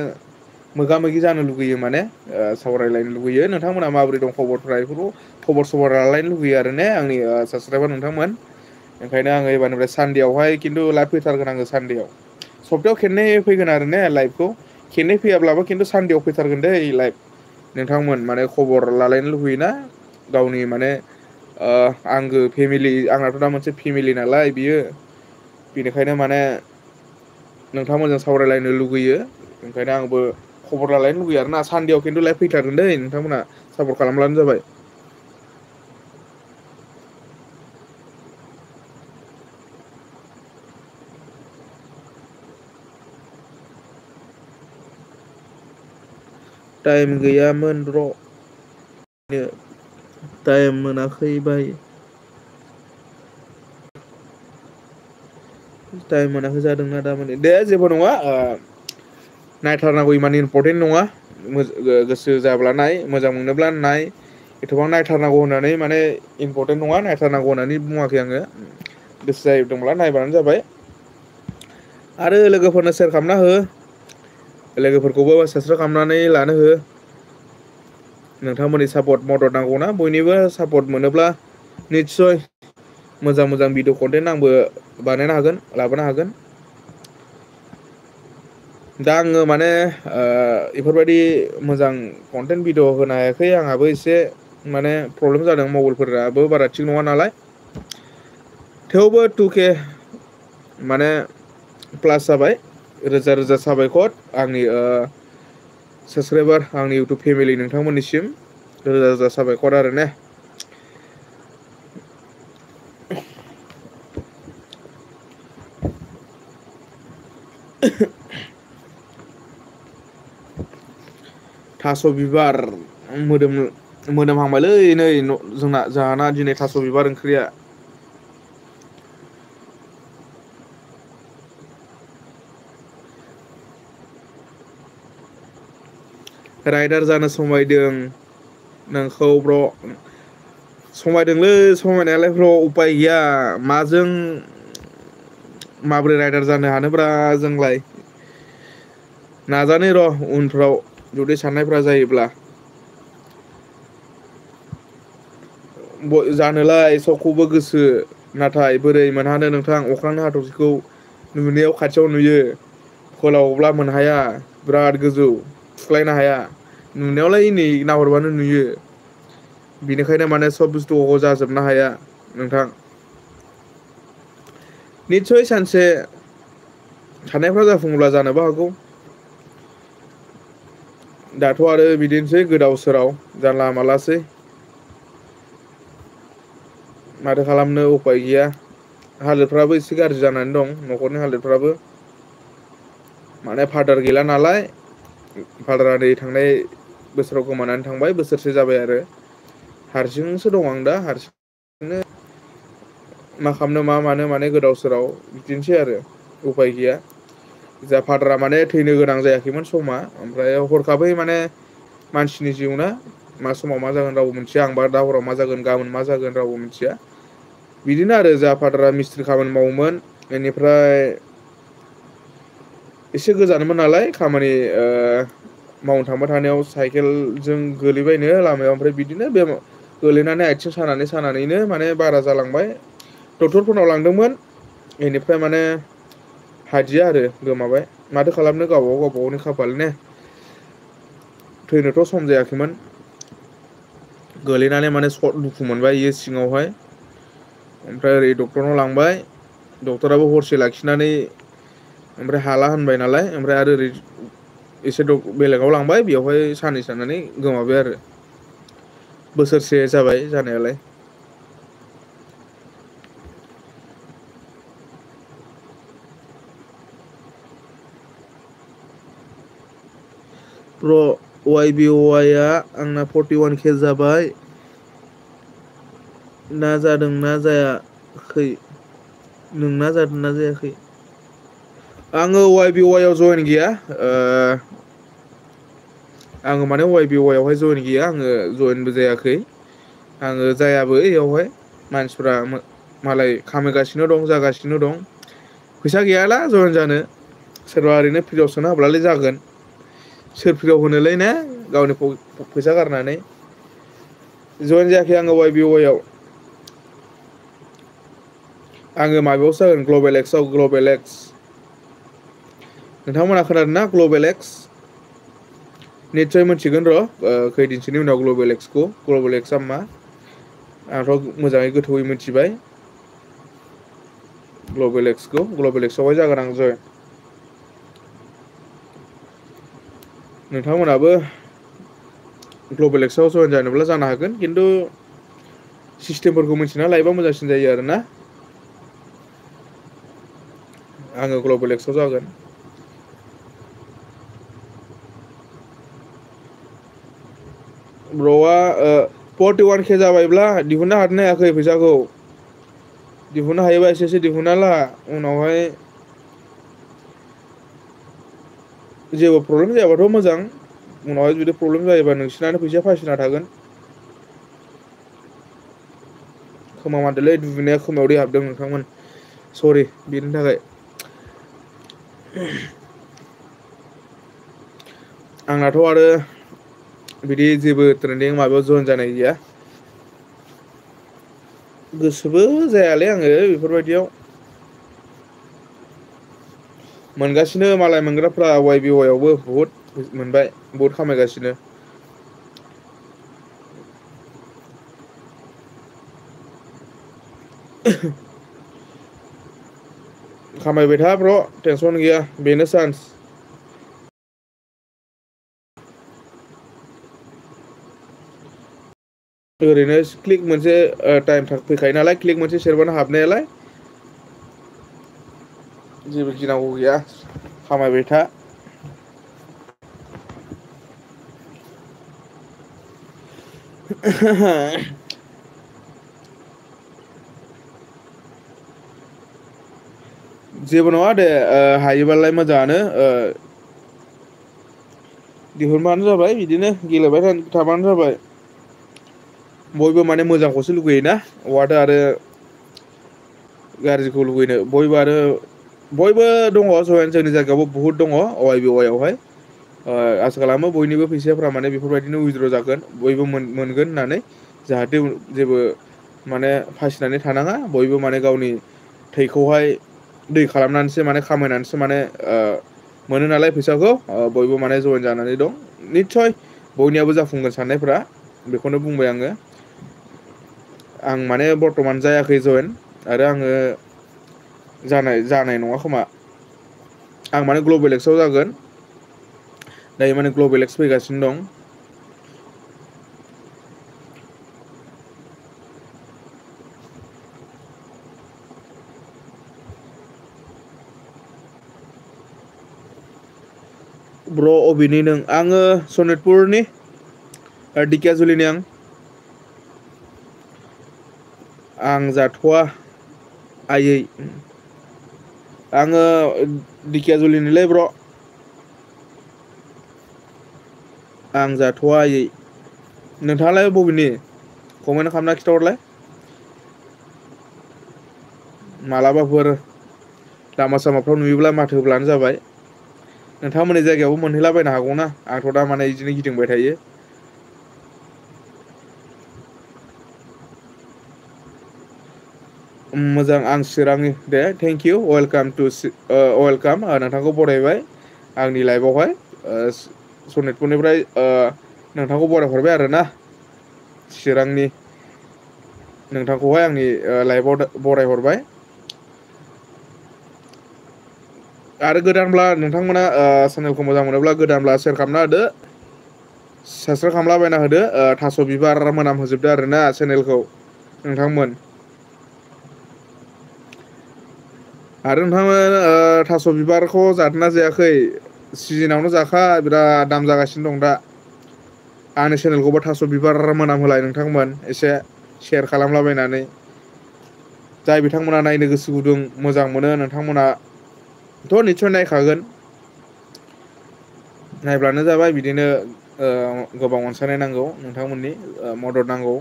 मोगा मोगि जानो लुगैयो माने सावरायलायनो लुगैयो नोंथांमोना माबोरै दं खबरफ्रा बेफोरखौ खबर सबर लालायनो लुगैयो आरो ने आंनि साबसक्राइबार नोंथांमोन ओंखायनो आङो एबारनिफ्राय सानडेआवहाय खिन्थु लाइभ फैथारगोन आङो सानडेआव सप्तायाव खेननै फैगोन आरो ने लाइभखौ खेननै फैयाब्लाबो खिन्थु सानडेआव फैथारगोन दै लाइभ नोंथांमोन माने खबर लालायनो लुबैयोना गावनि माने आंगो फेमिलि आंनाथ' दा मोनसे फेमिलि नालाय बियो बेनिखायनो माने नोंथांमोनजों सावरायलायनो लुगैयो ओंखायनो आंबो खबर लालायनो लुगैयो आरोना सानडेआव खिन्थु लाइभ फैथारगोन दै नोंथांमोना सापर्ट खालामब्लानो जाबाय टाइम गैयामोन र' टाइम मोनाखै बाय टाइम मोनाखै जादोंना दामानि दे जेबो नङा नायथारनांगौ इमान इम्परटेन्ट नङा गोसो जाब्ला नाय मोजां मोनोब्ला नाय एथबां नायथारनांगौ होननानै माने इम्परटेन्ट नङा नायथारनांगौ होननानै बुङाखै आङो गोसो जादोंब्ला नायबानो जाबाय आरो लोगोफोरनो सेयार खालामना हो लोगोफोरखौबो साबसक्राइब खालामनानै लानो हो नोंथांमोननि सापर्ट मदद नांगौना बयनिबो सापर्ट मोनोब्ला निस्सय मोजां मोजां भिडिअ कन्टेन्ट आंबो बानायनो हागोन लाबोनो हागोन दा आङो माने बेफोरबायदि मोजां कन्टेन्ट भिडिअ होनो हायाखै आंहाबो एसे माने प्रब्लेम जादों मबाइलफोराबो बारा थिग नङा नालाय थेवबो 2K माने प्लास जाबाय रोजा रोजा साबायखर आंनि साबसक्राइबार आंनि इउटुब फेमिलि नोंथांमोननिसिम रोजा रोजा साबायखर आरो ने थास' बिबार मोदोमहांबायलै नै जोंना दिनै थास' बिबार ओंख्रिया राइडार जानो समायदों नोंखौ ब्र' समायदोंलै समायनायालाय ब्र' उफाय गैया माजों माबोरै राइडार जानो हानोब्रा जोंलाय नाजानि र' उनफ्राव जुदि साननायफ्रा जायोब्ला जानोलाय सबखौबो गोसो नाथाय बोरै मोनहानो नोंथां अख्रांनि हाथरखिखौ नुनायाव खाथियाव नुयो फोलावब्ला मोनहाया बिराद गोजौ थुख्लायनो हाया नुनायावलाय नै नाहरबानो नुयो बेनिखायनो माने सब बुस्थुखौ जाजोबनो हाया नोंथां निस्सय सानसे साननायफ्रा जाफुङोब्ला जानोबो हागौ दाथ' आरो बिदिनोसै गोदाव सोराव जानला मानलासै माथो खालामनो उफाय गैया हालोदफ्राबो एसे गाज्रि जानानै दं न'खरनि हालोदफ्राबो माने फादार गैला नालाय फादारा नै थांनाय बोसोराव गोमानानै थांबाय बोसोरसे जाबाय आरो हारसिंसो दं आं दा हारसिंनो मा खालामनो मा मानो माने गोदाव सोराव बिदिनोसै आरो उफाय गैया। जा फादारा माने थैनो गोनां जायाखैमोन समा, ओमफ्राय हरखाबै माने मानसिनि जिउ ना मा समाव मा जागोन रावबो मिथिया, आंबा दा हराव मा जागोन गाबोन मा जागोन रावबो मिथिया। बिदिनो आरो जा फादारा मिस्ट्रि खामानि मावोमोन बेनिफ्राय एसे गोजानमोन नालाय खामानि मावनो थांबाय थानायाव साइकेलजों गोलैबायनो लामायाव, ओमफ्राय बिदिनो बे गोलैनानै आथिं सानानैनो माने बारा जालांबाय। डक्टरफोरनाव लांदोंमोन बेनिफ्राय माने हादिया आरो गोमाबाय। माथो खालामनो गावबागावनि खाफाल ने। थैनोथ' सम जायाखैमोन। गोलैनानै माने दुखु मोनबाय इयो सिङावहाय। ओमफ्राय ओरै डक्टरनाव लांबाय, डक्टराबो हरसे लाखिनानै ओमफ्राय हाला होनबाय नालाय, ओमफ्राय आरो ओरै एसे बेलेगाव लांबाय, बेवहाय साननैसो थानानै गोमाबाय आरो। बोसोरसे जाबाय जानायालाय। प्र वाइ बि वाइआ आंना 41K जाबाय। ना जादोंना जायाखै? नोंना जादोंना जायाखै? आङो वाइ बि वाइ आव जयेन गैया। आङो माने वाइ बि वाइ आवहाय जयेन गैया, आङो जयेनबो जायाखै। आङो जायाबो इयावहाय। मानसिफ्रा मालाय खामायगासिनो दं, जागासिनो दं। फैसा गैयाला जयेन जानो। सोरबा ओरैनो फ्रियाव सोना होब्लालाय जागोन। सोर फ्रियाव होनोलै ने गावनि फैसा गारनानै। जयेन जायाखै आङो वाइ बि वाइ आव। आङो माबायावसो जागोन ग्लबेल एक्सआव, ग्लबेल एक्स। नोंथांमोना खोनादों ना ग्लबेल एक्स? निस्सय मिथिगोन र' खैदिनसोनि उनाव ग्लबेल एक्सखौ, ग्लबेल एक्सआ मा? आंथ' मोजाङै गोथौयै मिथिबाय ग्लबेल एक्सखौ। ग्लबेल एक्सआवहाय जागोन आं जयेन। नोंथांमोनाबो ग्लबेल एक्सआव जयेन जानोब्ला जानो हागोन, खिन्थु सिस्टेमफोरखौ मिथिना लायोबा मोजांसिन जायो आरोना। आङो ग्लबेल एक्सआव जागोन। ब्र'आ 41K जाबायब्ला दिहुननो हादोंना हायाखै फैसाखौ? दिहुननो हायोबा एसे एसे दिहुनना ला, उनावहाय जेबो प्रब्लेम जायाबाथ' मोजां। उनावहाय जुदि प्रब्लेम जायोबा नोंसिनानो फैसाया फासिना थागोन। खोमा मानदोलै दुगैनाया खोमायाव दै हाबदों नोंथांमोन। सरि बेनि थाखाय। आंनाथ' आरो बिदि जेबो ट्रेन्डिं माबायाव जयेन जानाय गैया। गोसोबो जायालै आङो बेफोरबायदियाव। मोनगासिनो मालाय मोनग्राफ्रा वाइ बि वाइ आवबो बुहुत मोनबाय, बुहुत खामायगासिनो। खामायबाय था ब्र' टेनसन गैया, बेनो चान्स। ओरैनो क्लिक मोनसे टाइम फैखायो नालाय, क्लिक मोनसे सेरबानो हाबनायालाय। जेबो गिनांगौ गैया, खामायबाय था। जेबो नङा दे, हायोबालाय मोजाङानो। दिहुनबानो जाबाय, बिदिनो गेलेबाय थाबानो जाबाय। बयबो माने मोजांखौसो लुगैयोना, अहाथो आरो गाज्रिखौ लुगैनो। बयबो दङ जयेन, जोंनि जायगायावबो बुहुद दङ वाइ बि वाइ आवहाय। आसा खालामो बयनिबो फैसाफ्रा माने बेफोरबायदिनो उइद्र' जागोन, बयबो मोनगोन होननानै। जाहाथे जेबो माने फासिनानै थानाङा, बयबो माने गावनि थैखौहाय दै खालामनानैसो माने खामायनानैसो माने मोनो नालाय फैसाखौ। बयबो माने जयेन जानानै दं। निस्सय बयनियाबो जाफुंगोन साननायफ्रा, बेखौनो बुंबाय आङो। आं माने बर्थमान जायाखै जयेन, आरो आङो जानाय नङा खोमा। आं माने ग्लबेल एक्सआव जागोन। दायो माने ग्लबेल एक्स फैगासिनो दं। ब्र' अबेनि नों? आङो सनितपुरनि, दिकियाजुलिनि आं। आं जाथ'वा। आयै आङो दिखियाजुलिनिलै ब्र'। आं जाथ'वा आयै। नोंथाङालाय बबेनि कमेन्ट खालामना खिन्थाहरलाय। मालाबाफोर लामा सामाफ्राव नुयोब्ला माथो होब्लानो जाबाय। नोंथांमोननि जायगायावबो मोनहैलाबायनो हागौना आंथ' दा माने बिदिनो गिदिंबाय थायो। मोजां आं चिरांनि दे थेंकिउ वेलकाम टु वेलकाम नोंथांखौ बरायबाय आंनि लाइफआवहाय सनितपुरनिफ्राय नोंथांखौ बरायहरबाय आरोना चिरांनि नोंथांखौहाय आंनि लाइफआव बरायहरबाय। आरो गोदानब्ला नोंथांमोना चेनेलखौ मोजां मोनोब्ला गोदानब्ला सेयार खालामना होदो। साबसक्राइब खालामलाबायना होदो थास' बिबार मोनाम होजोबदो आरो ना चेनेलखौ नोंथांमोन। आरो नोंथांमोन थास' बिबारखौ जादोंना जायाखै सिजोनावनो जाखा बिराद दाम जागासिनो दं दा। आंनि चेनेलखौबो थास' बिबार मोनाम होलाय नोंथांमोन एसे सेयार खालामलाबायनानै जाय बिथांमोना नायनो गोसो गुदुं मोजां मोनो नोंथांमोनाथ' निस्सय नायखागोन। नायब्लानो जाबाय बिदिनो गोबां अनसायनाय नांगौ नोंथांमोननि मदद नांगौ।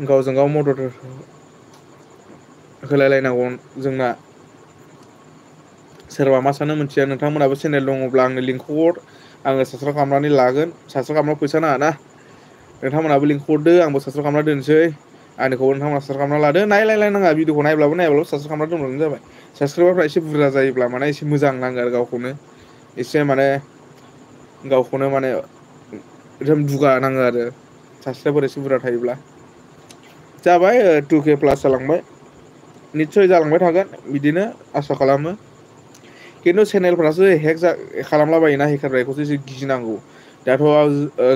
गावजों गाव मदद होलायलायनांगौ जोंना। सोरबा मा सानो मिथिया नोंथांमोनहाबो चेनेल दङब्ला आंनो लिंकखौ हर आङो साबसक्राइब खालामनानै लागोन साबसक्राइब खालामनायाव फैसा नाङा ना नोंथांमोनहाबो लिंकखौ हरदो आंबो साबसक्राइब खालामना दोनसै आंनिखौबो नोंथांमोना साबसक्राइब खालामना लादो नायलायनाङा भिडिअखौ नायब्लाबो नायाब्लाबो साबसक्राइब खालामना दोनब्लानो जाबाय। साबसक्राइबारफ्रा एसे बुरजा जायोब्ला माने एसे मोजां नाङो आरो गावखौनो एसे माने गावखौनो माने एकदम दुगा नाङो आरो साबसक्राइबार एसे बुरजा थायोब्ला। जाबाय 2K प्लास जालांबाय निस्सय जालांबाय थागोन बिदिनो आसा खालामो। खिन्थु चेनेलफ्रासो हेक खालामला बायोना हेकारफ्रा बेखौसो एसे गिनांगौ। दाथ'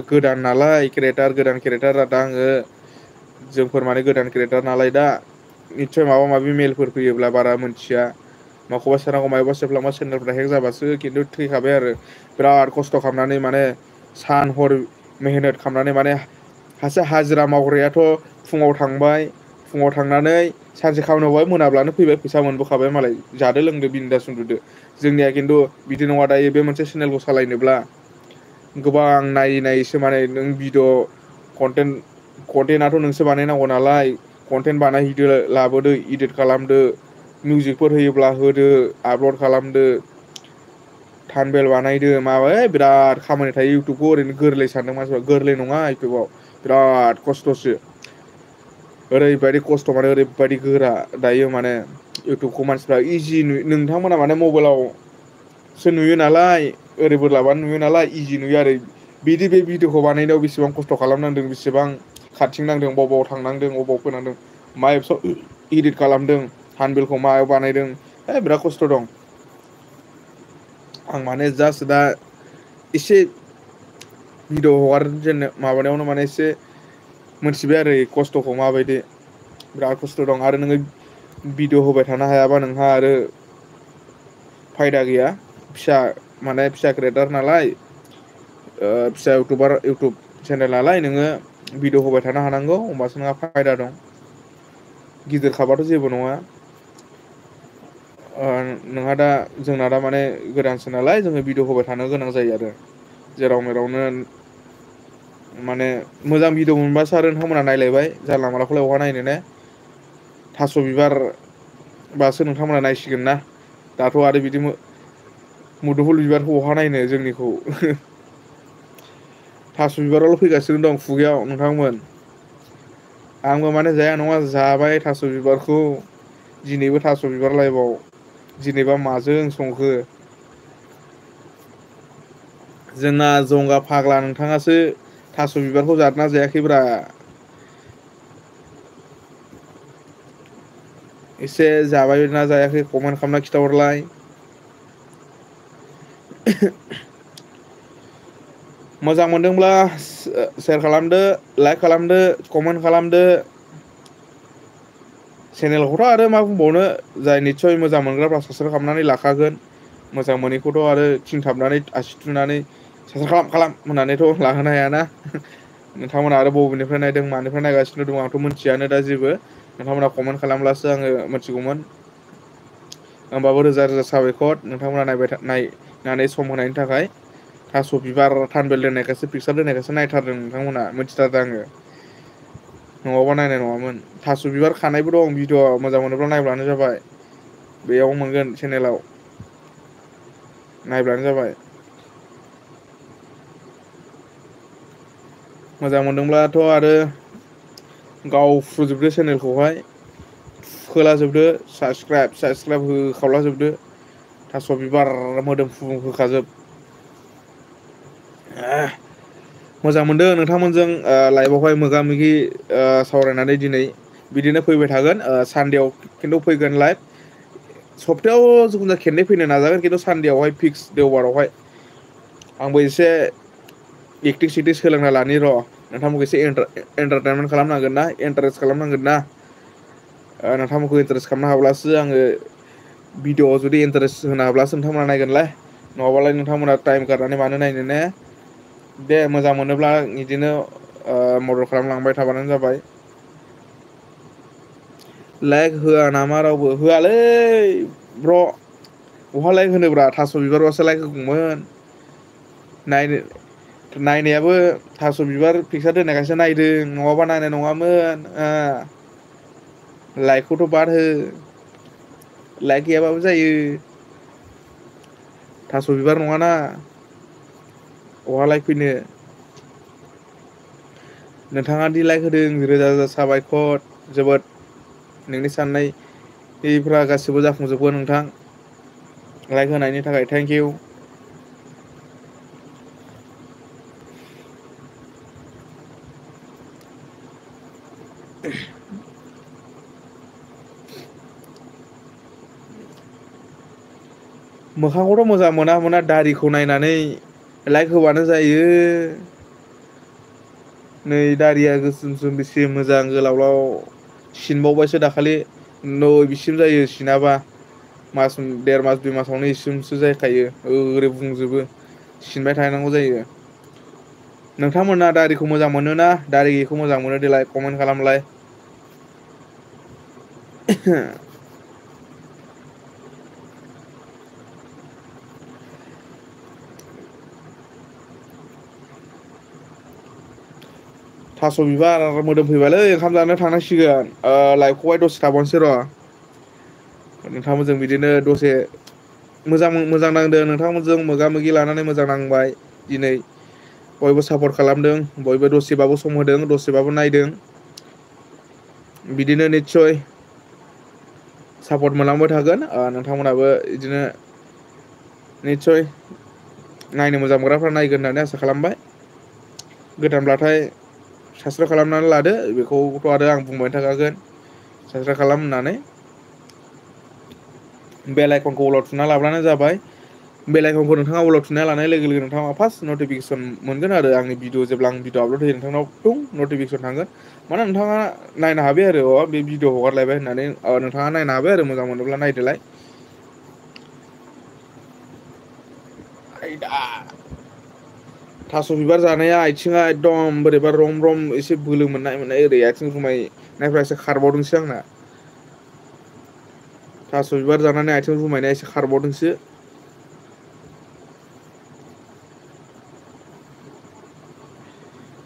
गोदान नालाय गोदान केरेक्टार दा आङो जोंफोर माने गोदान क्रियेटार नालाय दा निस्सय माबा माबि मेलफोर फैयोब्ला बारा मोनथिया माखौबा सोरांगौ माबा सेरफ्लांबा सेनेलफ्रा हेक जाबासो खिन्थु थैखाबाय आरो बिराद खस्थ' खालामनानै माने सान हर मेहनत खालामनानै माने सासे हाजिरा मावग्रायाथ' फुङाव थांबाय फुङाव थांनानै सानसे खामानि मावबाय मोनाब्लानो फैबाय फैसा मोनबोखाबाय मालाय जादो लोंदो बिनदास उन्दुदो। जोंनिया खिन्थु बिदि नङा दायो बे मोनसे चेनेलखौ सालायनोब्ला गोबां नायै नायैसो माने नों भिडिअ' कन्टेन्टआथ' नोंसो बानायनांगौ नालाय कन्टेन्ट बानायहैदो लाबोदो इदिट खालामदो मिउजिकफोर होयोब्ला होदो आपल'ड खालामदो थानबेल बानायदो माबा बिराद खामानि थायो इउटुबखौ ओरैनो गोरलै सानदों मानसिफ्रा गोरलै नङा इउटुबाव बिराद खस्थ'सो ओरैबायदि खस्थ' माने ओरैबायदि गोरा दायो माने इउटुबखौ मानसिफ्रा इजि नुयो नोंथांमोना माने मबाइलावसो नुयो नालाय ओरै बोरलाबानो नुयो नालाय इजि नुयो आरो बिदि बे भिडिअखौ बानायनायाव बेसेबां खस्थ' खालामनांदों बेसेबां खारथिंनांदों बबाव थांनांदों बबाव फैनांदों मा एप्सआव इदिट खालामदों थानबिलखौ मायाव बानायदों बिराद खस्थ' दं। आं माने जास्ट दा एसे भिडिअ हगारजेननो माबानायावनो माने एसे मोनथिबाय आरो खस्थ'खौ माबायदि बिराद खस्थ' दं आरो नोङो भिडिअ होबाय थानो हायाबा नोंहा आरो फायदा गैया फिसा माने फिसा क्रियेटार नालाय फिसा इउटुब चेनेल नालाय नोङो भिडिअ होबाय थानो हानांगौ होमबासो नोंहा फायदा दं गिदिर खाबाथ' जेबो नङा। नोंहा दा जोंना दा माने गोदानसो नालाय जोङो भिडिअ होबाय थानो गोनां जायो आरो जेराव मेरावनो माने मोजां भिडिअ मोनबासो आरो नोंथांमोनहा नायलायबाय जानला मालाखौलाय बहा नायनो ने थास' बिबार बासो नोंथांमोना नायसिगोन ना दाथ' आरो बिदि मुदुफुल बिबारखौ बहा नायनो जोंनिखौ थास' बिबारावल' फैगासिनो दं खुगायाव नोंथांमोन आंबो माने जाया नङा जाबाय थास' बिबारखौ दिनैबो थास' बिबार लाइफाव दिनैबा माजों संखो जोंना जंगा फाग्ला नोंथाङासो थास' बिबारखौ जादोना जायाखैब्रा एसे जाबायना जायाखै कमेन्ट खालामना खिन्थाहरलाय मोजां मोनदोंब्ला सेयार खालामदो लाइक खालामदो कमेन्ट खालामदो चेनेलखौथ' आरो मा बुंबावनो जाय निस्सय मोजां मोनग्राफ्रा साबसक्राइब खालामनानै लाखागोन मोजां मोनैखौथ' आरो थिंथाबनानै आसि थुनानै साबसक्राइब खालाम होननानैथ' लाहोनो हायाना नोंथांमोना आरो बबेनिफ्राय नायदों मानिफ्राय नायगासिनो दं आंथ' मिथियानो दा जेबो नोंथांमोना कमेन्ट खालामब्लासो आङो मिथिगौमोन। होमबाबो रोजा रोजा साबायखर नोंथांमोना नायनानै सम होनायनि थाखाय। थास' बिबार थानबेल दोननायखायसो पिकसार दोननायखायसो नायथारदों नोंथांमोना मिथिथारदों आङो। नङाबा नायनाय नङामोन थास' बिबार खानायबो दं भिडिअ' मोजां मोनोब्ला नायब्लानो जाबाय। बेयाव मोनगोन चेनेलाव नायब्लानो जाबाय। मोजां मोनदोंब्लाथ' आरो गावफ्रुजोबदो चेनेलखौहाय। खोलाजोबदो साबसक्राइब होखावलाजोबदो। थास' बिबार मोदोमफ्रु होखाजोब। मोजां मोनदों नोंथांमोनजों लाइभआवहाय मोगा मोगि सावरायनानै दिनै बिदिनो फैबाय थागोन सानदेआव खिन्थु फैगोन लाइभ। सप्तायाव जिखुनु जाया खेननै फैनो नाजागोन खिन्थु सानदेआवहाय फिक्स देवबारावहाय। आंबो एसे एक्टिं सेक्टिं सोलोंना लानि र' नोंथांमोनखौ एसे एन्टारटेनमेन्ट खालामनांगोन ना इन्टारेस्ट खालामनांगोन ना। नोंथांमोनखौ इन्टारेस्ट खालामनो हाब्लासो आङो भिडिअ'आव जुदि इन्टारेस्ट होनो हाब्लासो नोंथांमोना नायगोनलाय नङाबालाय नोंथांमोना टाइम गारनानै मानो नायनो ने। दे मोजां मोनोब्ला बिदिनो मदद खालामलांबाय थाबानो जाबाय। लाइक होआ नामा रावबो होआलै ब्र'। बहा लाइक होनोब्रा थास' बिबारबासो लाइक होगौमोन। नायनायाबो थास' बिबार पिकसार दोननायखायसो नायदों नङाबा नायनाय नङामोन। लाइकखौथ' बाद हो लाइक गैयाबाबो जायो। थास' बिबार नङाना अहा लाइक फैनो। नोंथाङा दि लाइक होदों रोजा रोजा साबायखर जोबोद नोंनि साननायफ्रा गासिबो जाफुंजोबगोन नोंथां। लाइक होनायनि थाखाय थेंक इउ। मोखांखौथ' मोजां मोना दारिखौ नायनानै लाइक होबानो जायो। नै दारिया गोसोम बेसे मोजां गोलावलाव सिनबावबायसो दाखालि बिसिम जायो सिनाबा। देर मास 2 मासावनो इसिमसो जाखायो ओरै बुंजोबो। सिनबाय थानांगौ जायो। नोंथांमोना दारिखौ मोजां मोनोना दारि गैयिखौ मोजां मोनो देलाय कमेन्ट खालामलाय। थास' बिबार मोदोम फैबायलै ओंखाम जानो थांनांसिगोन लाइभखौहाय दसे थाबावनोसै र'। नोंथांमोनजों बिदिनो दसे मोजां नांदों नोंथांमोनजों मोगा मोगि लानानै मोजां नांबाय दिनै। बयबो सापर्ट खालामदों बयबो दसेबाबो सम होदों दसेबाबो नायदों। बिदिनो निस्सय सापर्ट मोनलांबाय थागोन नोंथांमोनहाबो बिदिनो निस्सय नायनो मोजां मोनग्राफ्रा नायगोन होननानै आसा खालामबाय। गोदानब्लाथाय साबसक्राइब खालामनानै लादो बेखौथ' आरो आं बुंबाय थाखागोन साबसक्राइब खालाम होननानै। बेल आइकनखौ अलाव थुना लाब्लानो जाबाय। बेल आइकनखौ नोंथाङा अलाव थुना लानाय लोगो लोगो नोंथाङा फार्स्ट नटिफिकेसन मोनगोन आरो आंनि भिडिअ जेब्ला आं भिडिअ आपलड होयो नोंथांनाव टुं नटिफिकेसन थांगोन माने नोंथाङा नायनो हाबाय आरो बे भिडिअ हगारलायबाय होननानै नोंथाङा नायनो हाबाय आरो मोजां मोनोब्ला नायदोलाय। आयदा थास' बिबार जानाया आथिङा एकदम बोरैबा रम रम एसे बोलो मोननाय ओरै आथिं रुमायनायफ्रा एसे खारबावदोंसो आंना। थास' बिबार जानानै आथिं रुमायनाया एसे खारबावदोंसो।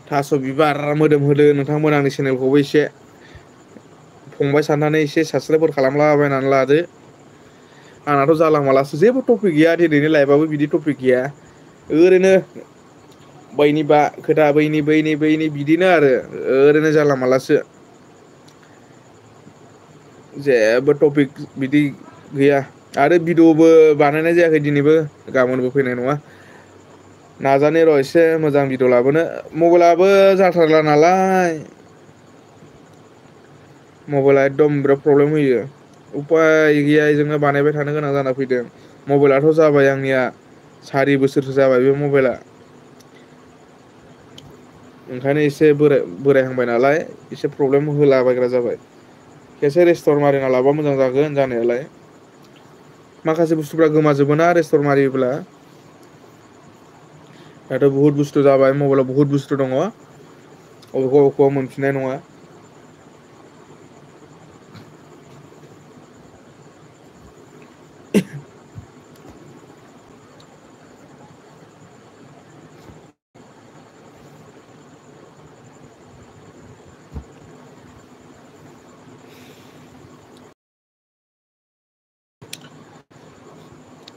थास' बिबार मोदोम होदो नोंथांमोन आंनि चेनेलखौबो एसे फंबाय साननानै एसे साबसक्राइबफोर खालामलाबायनानै लादो। आंनाथ' जाला मालासो जेबो टपिक गैया दिनैनि लाइफआबो बिदि टपिक गैया। ओरैनो बैनि बा खोथा बैनि बिदिनो आरो ओरैनो जानला मालासो। जेबो टपिक बिदि गैया आरो भिडिअ'बो बानायनाय जायाखै दिनैबो गाबोनबो फैनाय नङा। नाजानि र' एसे मोजां भिडिअ लाबोनो मबाइलाबो जाथारला नालाय। मबाइला एकदम बिराद प्रब्लेम होयो। उफाय गैया इजोंनो बानायबाय थानो गोनां जाना फैदों मबाइलाथ' जाबाय आंनिया 4 बोसोरसो जाबाय बे मबाइला। ओंखायनो एसे बोरायहांबाय नालाय एसे प्रब्लेम होलाबायग्रा जाबाय। खेसे रेस्टर मारिना लाबा मोजां जागोन जानायालाय। माखासे बुस्थुफ्रा गोमाजोबो ना रेस्टर मारियोब्ला। दाथ' बहुत बुस्थु जाबाय मबाइलाव बहुत बुस्थु दङ। अबेखौबा मोनफिननाय नङा।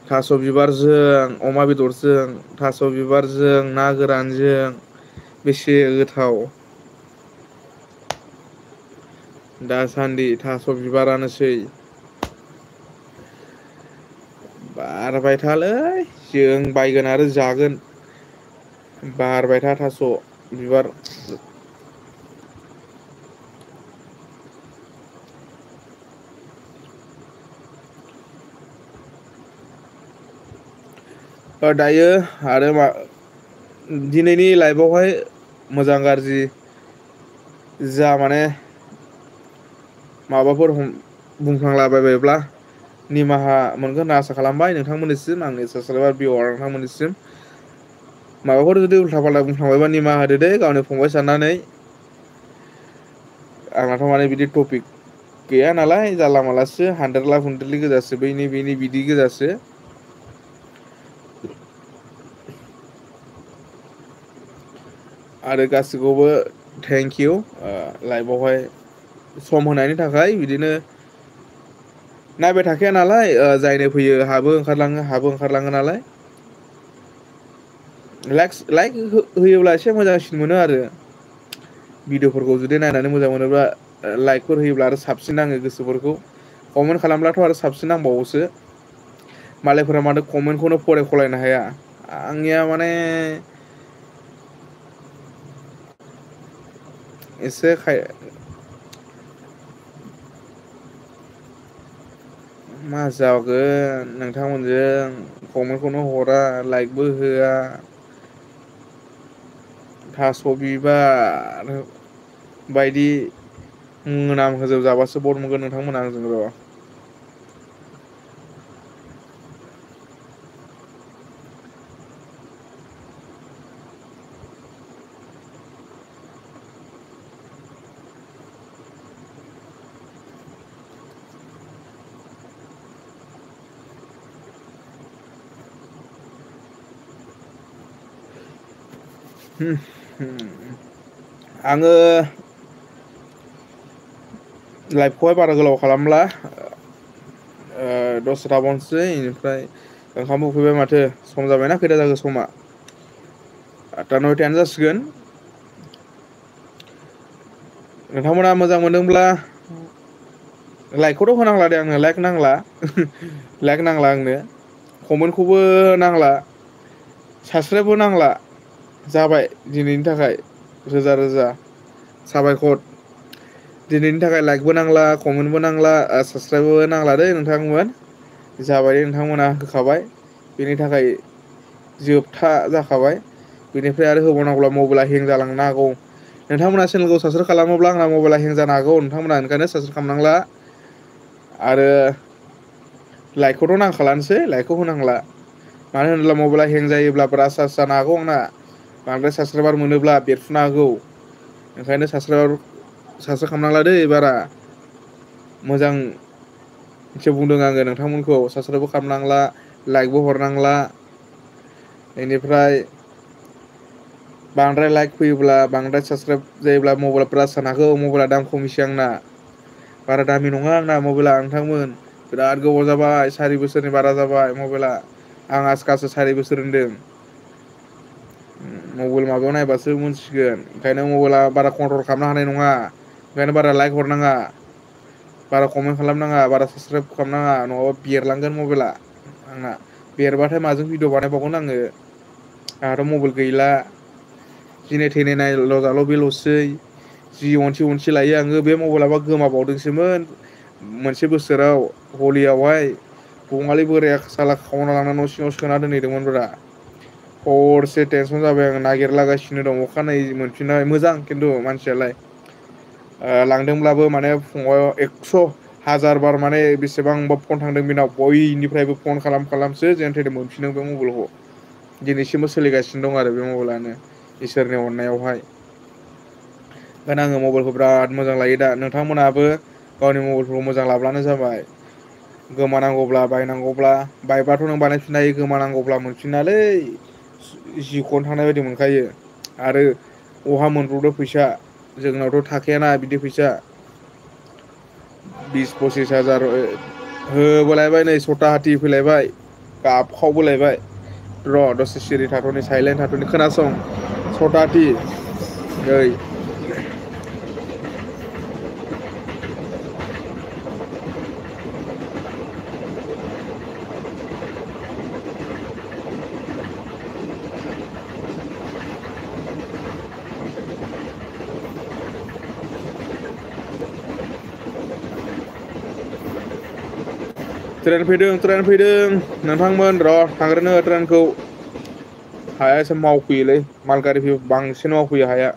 थास' बिबारजों अमा बेदरजों थास' बिबारजों ना गोरानजों बेसे गोथाव। दासान्दि थास' बिबारानोसै बारबाय थालै जों बायगोन आरो जागोन बारबाय था थास' बिबार दायो आरो मा दिनैनि लाइफआवहाय मोजां गाज्रि जा माने माबाफोर बुंफ्लांलाबायबायब्ला निमाहा मोनगोन होनना आसा खालामबाय नोंथांमोननिसिम आंनि साबसक्राइबार भिउआर नोंथांमोननिसिम माबाफोर जुदि उल्था फाल्था बुंफ्लांबायबा निमाहा होदो दे गावनि फंबाय साननानै आंनाथ' माने बिदि टपिक गैया नालाय जानला मालासो हानद्रेदला हुनदेरलि गोजासो बैनि बेनि बिदि गोजासो आरो गासिखौबो थेंक इउ लाइफआवहाय सम होनायनि थाखाय बिदिनो नायबाय थाखाया नालाय जायनो फैयो हाबो ओंखारलाङो नालाय लाइक होयोब्ला एसे मोजांसिन मोनो आरो भिडिअफोरखौ जुदि नायनानै मोजां मोनोब्ला लाइकफोर होयोब्ला आरो साबसिन नाङो गोसोफोरखौ कमेन्ट खालामब्लाथ' आरो साबसिन नांबावोसो मालायफोरा माथो कमेन्टखौनो फरायखलायनो हाया आंनिया माने एसे मा जागोन नोंथांमोनजों कमेन्टखौनो हरा लाइकबो होआ थास' बिबार बायदि मोनाम होजोब जाबासो बट मोनगोन नोंथांमोना आंजों र' आङो लाइफखौहाय बारा गोलाव खालामला दसथा बावनोसै बेनिफ्राय ओंखाम उखैबाय माथो सम जाबायना खैथा जाखो समा 8ता 9तायानो जासिगोन नोंथांमोना मोजां मोनदोंब्ला लाइकखौथ' होनांला दे आंनो लाइक नांला आंनो कमेन्टखौबो नांला साबसक्राइबबो नांला जाबाय दिनैनि थाखाय रोजा रोजा साबायखर दिनैनि थाखाय लाइकबो नांला कमेन्टबो नांला साबसक्राइबबो नांला दै नोंथांमोन जाबाय नोंथांमोना होखाबाय बेनि थाखाय जोबथा जाखाबाय बेनिफ्राय आरो होबावनांगौब्ला मबाइला हें जालांनो हागौ नोंथांमोना चेनेलखौ साबसक्राइब खालामोब्ला आंना मबाइला हें जानो हागौ नोंथांमोना ओंखायनो साबसक्राइब खालामनांला आरो लाइकखौथ' नांखालानोसै लाइकखौ होनांला मानो होनोब्ला मबाइला हें जायोब्ला ब्रास सार्ज जानो हागौ आंना बांद्राय साबसक्राइबार मोनोब्ला बेरफुनो हागौ ओंखायनो साबसक्राइब खालामनांला दै बारा मोजांसो बुंदों आङो नोंथांमोनखौ साबसक्राइबबो खालामनांला लाइकबो हरनांला बेनिफ्राय बांद्राय लाइक फैयोब्ला बांद्राय साबसक्राइब जायोब्ला मबाइला ब्रास जानो हागौ मबाइला दाम खमिसै आंना बारा दामि नङा आंना मबाइला नोंथांमोन बिराद गोबाव जाबाय 4 बोसोरनि बारा जाबाय मबाइला आं आजखासो 4 बोसोर होनदों मबाइल माबायाव नायबासो मोनथिसिगोन ओंखायनो मबाइला बारा कन्ट्रल खालामनो हानाय नङा ओंखायनो बारा लाइक हरनाङा बारा कमेन्ट खालामनाङा बारा साबसक्राइब खालामनाङा नङाबा बेरलांगोन मबाइला आंना बेरबाथाय माजों भिडिअ बानायबावगोन आङो आंहाथ' मबाइल गैला जेने थेने नायल' बेल'सै जि अनसि लायो आङो बे मबाइलाबा गोमाबावदोंसोमोन मोनसे बोसोराव हलियावहाय बङालि बोराया साला खावना लांना न' सिङाव सोना दोनहैदोंमोनब्रा हरसे टेनसन जाबाय आं नागिरलागासिनो दं अखानायै मोनफिननाय मोजां खिन्थु मानसियालाय लांदोंब्लाबो माने फङाव 100,000 बार माने बेसेबांबा फन थांदों बेनाव बयनिफ्रायबो फन खालामसो जेन थेने मोनफिनदों बे मबाइलखौ दिनैसिमबो सोलिगासिनो दं आरो बे मबाइलानो इसोरनि अननायावहाय ओंखायनो आङो मबाइलखौ बिराद मोजां लायो दा नोंथांमोनहाबो गावनि मबाइलफोरखौ मोजां लाब्लानो जाबाय गोमानांगौब्ला बायनांगौब्ला बायबाथ' नों बानायफिननो हायो गोमानांगौब्ला मोनफिनालै जिखौनो थांनाय बायदि मोनखायो आरो बहा मोनब्रबदो फैसा जोंनावथ' थाखायाना बिदि फैसा 20-25 हाजार होबोलायबाय नै सथा हाथि फैलायबाय गाबखावबोलायबाय र' दसे सिरि थाथ'नि साइलेन्ट थाथ'नि खोनासं सथाथि नै ट्रेन फैदों नोंथांमोन र' थांग्रोनो ट्रेनखौ हाया एसे मावफैयोलै माल गारि बांसिन मावफैयो हाया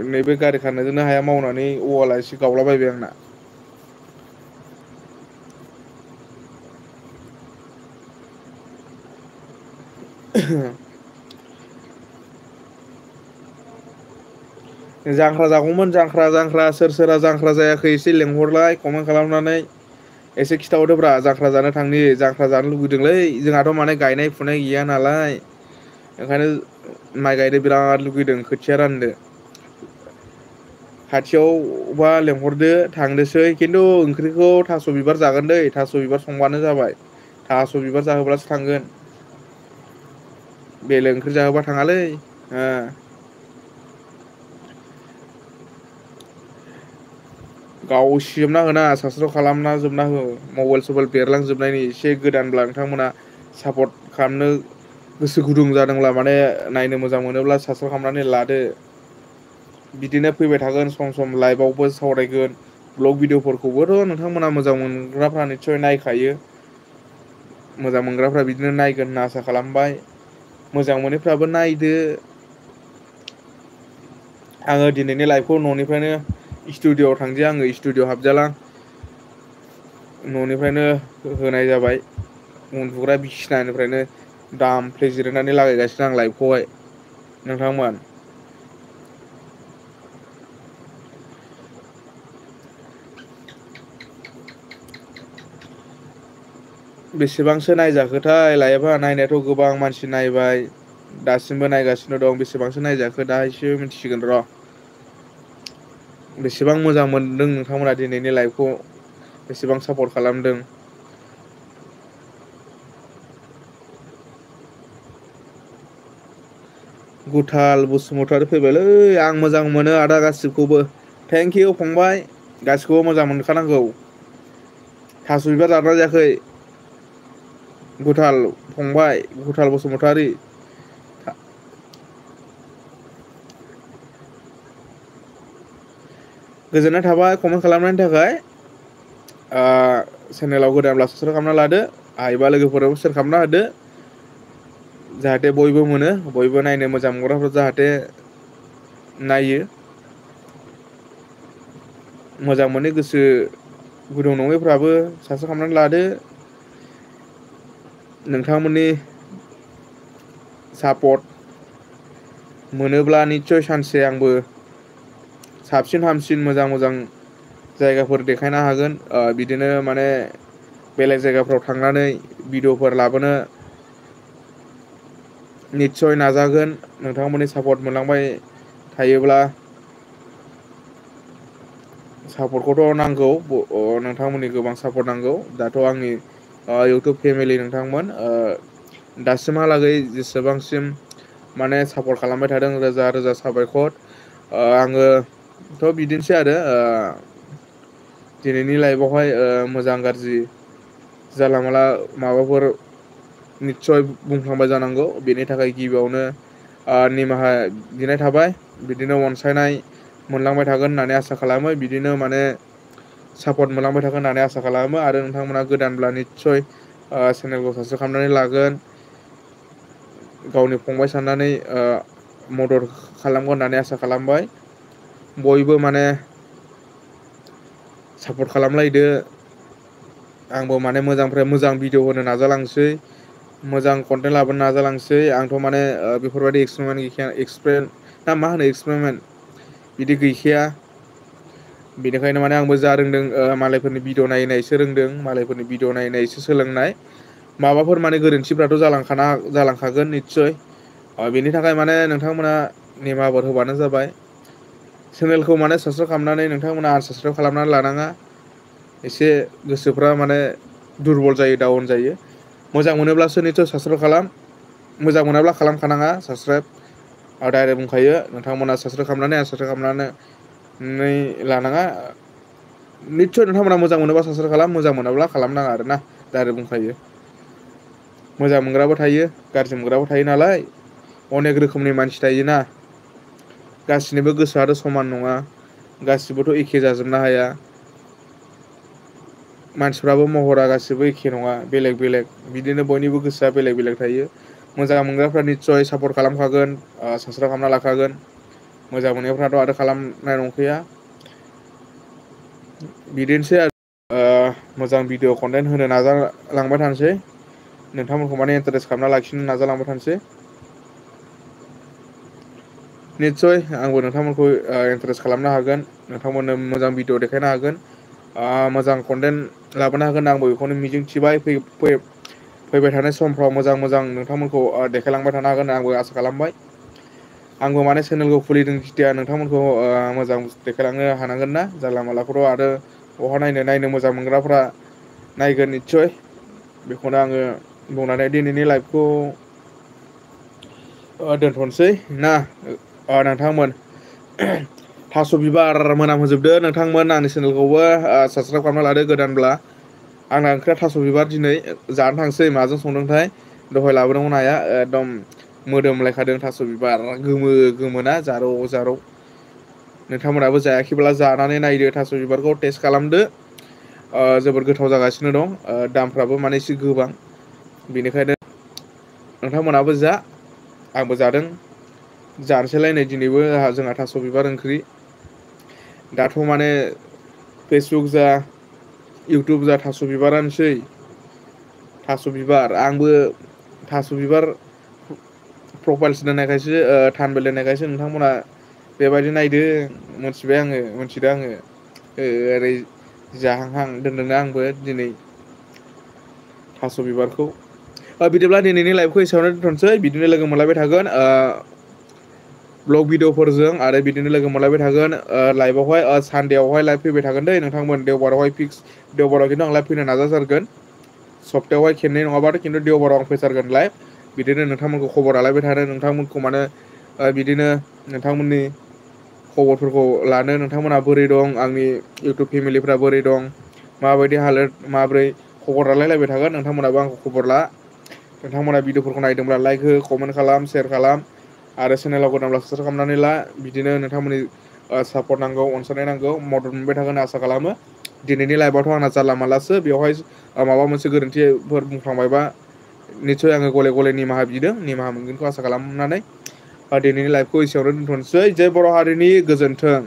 नैबे गारि खारनायजोंनो हाया मावनानै अवाला एसे गावलाबायबाय आंना जांख्रा जागौमोन जांख्रा सोर सोरा जांख्रा जायाखै एसे लेंहरलाय कमेन्ट खालामनानै एसे खिथाहरदोब्रा जांख्रा जानो थांनि जांख्रा जानो लुगैदोंलै जोंहाथ' माने गायनाय फुनाय गैया नालाय ओंखायनो माइ गायनो बिराद लुगैदों खोथिया राननो खाथियावबा लेंहरदो थांनोसै खिन्थु ओंख्रिखौ थास' बिबार जागोन दै थास' बिबार संबानो जाबाय थास' बिबार जाहोब्लासो थांगोन बेलेग ओंख्रि जाहोबा थाङालै गावसिजोबना होना साबसक्राइब खालामना जोबना हो मबाइल सबाइल बेरलांजोबनायनि एसे गोदानब्ला नोंथांमोना सापर्ट खालामनो गोसो गुदुं जादोंब्ला माने नायनो मोजां मोनोब्ला साबसक्राइब खालामनानै लादो बिदिनो फैबाय थागोन सम सम लाइभआवबो सावरायगोन ब्लग भिडिअफोरखौबोथ' नोंथांमोना मोजां मोनग्राफ्रा निस्सय नायखायो मोजां मोनग्राफ्रा बिदिनो नायगोन होनना आसा खालामबाय मोजां मोनैफ्राबो नायदो आङो दिनैनि लाइभखौ न'निफ्रायनो स्टुडिअ'आव थांदिया आङो स्टुडिअ हाबजाला न'निफ्रायनो होनाय जाबाय उन्दुग्रा बिसिनानिफ्रायनो दामफ्ले जिरायनानै लागायगासिनो आं लाइभखौहाय नोंथांमोन बेसेबांसो नायजाखोथाय लाइभआ नायनायाथ' गोबां मानसि नायबाय दासिमबो नायगासिनो दं बेसेबांसो नायजाखो दा एसे मिथिसिगोन र' बेसेबां मोजां मोनदों नोंथांमोना दिनैनि लाइभखौ बेसेबां सापर्ट खालामदों गुथाल बसुमतारी फैबायलै आं मोजां मोनो आदा गासिबखौबो थेंक इउ फंबाय गासिखौबो मोजां मोनखानांगौ थास' बिबार जादोंना जायाखै गुथाल फंबाय गुथाल बसुमतारी गोजोननाय थाबाय कमेन्ट खालामनायनि थाखाय चेनेलाव गोदानब्ला साबसक्राइब खालामना लादो हायोबा लोगोफोराबो सेयार खालामना होदो जाहाथे बयबो मोनो बयबो नायनो मोजां मोनग्राफोर जाहाथे नायो मोजां मोनो गोसो गुदुं नङैफ्राबो साबसक्राइब खालामनानै लादो नोंथांमोननि सापर्ट मोनोब्ला निस्सय सानसे आंबो साबसिन हामसिन मोजां जायगाफोर देखायनो हागोन बिदिनो माने बेलेग जायगाफ्राव थांनानै भिडिअ'फोर लाबोनो निस्सय नाजागोन नोंथांमोननि सापर्ट मोनलांबाय थायोब्ला सापर्टखौथ' नांगौ नोंथांमोननि गोबां सापर्ट नांगौ दाथ' आंनि इउटुब फेमिलि नोंथांमोन दासिमहालागै जेसेबांसिम माने सापर्ट खालामबाय थादों रोजा रोजा साबायखर आङोथ' बिदिनोसै आरो दिनैनि लाइफआवहाय मोजां गाज्रि जाला माला माबाफोर निस्सय बुंफ्लांबाय जानांगौ बेनि थाखाय गिबियावनो निमाहा बिनाय थाबाय बिदिनो अनसायनाय मोनलांबाय थागोन होननानै आसा खालामो बिदिनो माने सापर्ट मोनलांबाय थागोन होननानै आसा खालामो आरो नोंथांमोना गोदानब्ला निस्सय चेनेलखौ साबसक्राइब खालामनानै लागोन गावनि फंबाय साननानै मदद खालामगोन होननानै आसा खालामबाय बयबो माने सापर्ट खालामलायदो आंबो माने मोजांनिफ्राय मोजां भिडिअ होनो नाजालांसै मोजां कन्टेन्ट लाबोनो नाजालांसै आंथ' माने बेफोरबायदि एक्सपेरिमेन्ट मा होनो एक्सपेरिमेन्ट बिदि गैखाया बेनिखायनो माने आंबो जा रोंदों मालायफोरनि भिडिअ नायनायसो रोंदों मालायफोरनि भिडिअ नायनायसो सोलोंनाय माबाफोर माने गोरोन्थिफ्राथ' जालांखागोन निस्सय बेनि थाखाय माने नोंथांमोना निमाहाफोर होबानो जाबाय चेनेलखौ माने साबसक्राइब खालामनानै नोंथांमोना आनसाबस्क्राइब खालामनानै लानाङा एसे गोसोफ्रा माने दुरबल जायो डाउन जायो मोजां मोनोब्लासो निसय साबसक्राइब खालाम, मोजां मोनाब्ला खालामखानाङा साबसक्राइब। आं डाइरेक्ट बुंखायो नोंथांमोना साबसक्राइब खालामनानै आं साबसक्राइब खालामनानै लानाङा। निस्सय नोंथांमोना मोजां मोनोबा साबसक्राइब खालाम, मोजां मोनाब्ला खालामनाङा आरोना डाइरेक्ट बुंखायो। मोजां मोनग्राबो थायो गाज्रि मोनग्राबो थायो नालाय, अनेक रोखोमनि मानसि थायोना। गासिनिबो गोसोआथ' समान नङा, गासिबोथ' एखे जाजोबनो हाया। मानसिफ्राबो महरा गासिबो एखे नङा, बेलेग बेलेग बिदिनो बयनिबो गोसोआ बेलेग बेलेग थायो। मोजां मोनग्राफ्रा निस्सय सापर्ट खालामखागोन, साबसक्राइब खालामना लाखागोन। मोजां मोननायफ्राथ' आरो खालामनाय नंखाया। बिदिनोसै आरो मोजां भिडिअ कन्टेन्ट होनो नाजालांबाय थानोसै। नोंथांमोनखौ माने इन्टारेस्ट खालामना लाखिनो नाजालांबाय थानोसै। निस्सय आंबो नोंथांमोनखौ इन्टारेस्ट खालामनो हागोन, नोंथांमोननो मोजां भिडिअ देखायनो हागोन, मोजां कन्टेन्ट लाबोनो हागोन। आंबो बेखौनो मिजिंथिबाय फैबाय थानाय समफ्राव मोजां मोजां नोंथांमोनखौ देखायलांबाय थानो हागोन आंबो आसा खालामबाय। आंबो माने चेनेलखौ खुलिदों जेथिया नोंथांमोनखौ मोजां देखायलांनो हानांगोन ना। जानला मालाखौथ' आरो बहा नायनो मोजां मोनग्राफ्रा नायगोन निस्सय। बेखौनो आङो बुंनानै दिनैनि लाइभखौ दोनथ'नोसै ना नोंथांमोन। थास' बिबार मोनामहोजोबदो नोंथांमोन, आंनि चेनेलखौबो साबसक्राइब खालामना लादो गोदानब्ला। आंना ओंख्रिया थास' बिबार दिनै जानो थांसै माजों संदोंथाय, दहाय लाबोदोंमोन आइया एकदम मोदोमलायखादों थास' बिबार गोमो गोमोना जारौ जारौ। नोंथांमोनहाबो जायाखैब्ला जानानै नायदो, थास' बिबारखौ टेस्ट खालामदो। जोबोद गोथाव जागासिनो दं, दामफ्राबो माने एसे गोबां, बेनिखायनो नोंथांमोनहाबो जा, आंबो जादों। जानोसैलाय नै दिनैबो जोंहा थास' बिबार ओंख्रि। दाथ' माने फेसबुक जा इउटुब जा थास' बिबारानोसै। थास' बिबार आंबो थास' बिबार प्रफाइल्स दोननायखायसो थाम्बनेल दोननायखायसो नोंथांमोना बेबायदि नायदो, मिथिदों आङो ओरै जाहांहां दोनदोंना आंबो दिनै थास' बिबारखौ। बिदिब्ला दिनैनि लाइभखौ एसेयावनो दोनथ'नोसै, बिदिनो लोगो मोनलायबाय थागोन ब्लग भिडिअफोरजों, आरो बिदिनो लोगो मोनलायबाय थागोन लाइभआवहाय। सानडेआवहाय लाइभ फैबाय थागोन दै नोंथांमोन, देवबारावहाय फिक्स, देवबाराव खिन्थु आं लाइभ फैनो नाजाथारगोन। सप्तायावहाय खेननै नङाबाथ' खिन्थु देवबाराव आं फैथारगोन लाइभ। बिदिनो नोंथांमोनखौ खबर लालायबाय थानो, नोंथांमोनखौ माने बिदिनो नोंथांमोननि खबरफोरखौ लानो, नोंथांमोनहा बोरै दं, आंनि इउटुब फेमिलिफ्रा बोरै दं, माबायदि हालोद माब्रै, खबर लालायलायबाय थागोन। नोंथांमोनाबो आंखौ खबर ला। नोंथांमोना भिडिअफोरखौ नायदोंब्ला लाइक हो, कमेन्ट खालाम, सेयार खालाम, आरो चेनेलाव गोदानब्ला साबसक्राइब खालामनानै ला। बिदिनो नोंथांमोननि सापर्ट नांगौ, अनसायनाय नांगौ, मदद मोनबाय थागोन आसा खालामो। दिनैनि लाइभआवथ' आंना जानला मानलासो, बेवहाय माबा मोनसे गोरोन्थिफोर बुंफ्लांबायबा निस्सय आङो गले गले निमाहा बिदों, निमाहा मोनगोनखौ आसा खालामनानै दिनैनि लाइभखौ एसेयावनो दोनथ'नोसै। जै बर' हारिनि गोजोन्थों।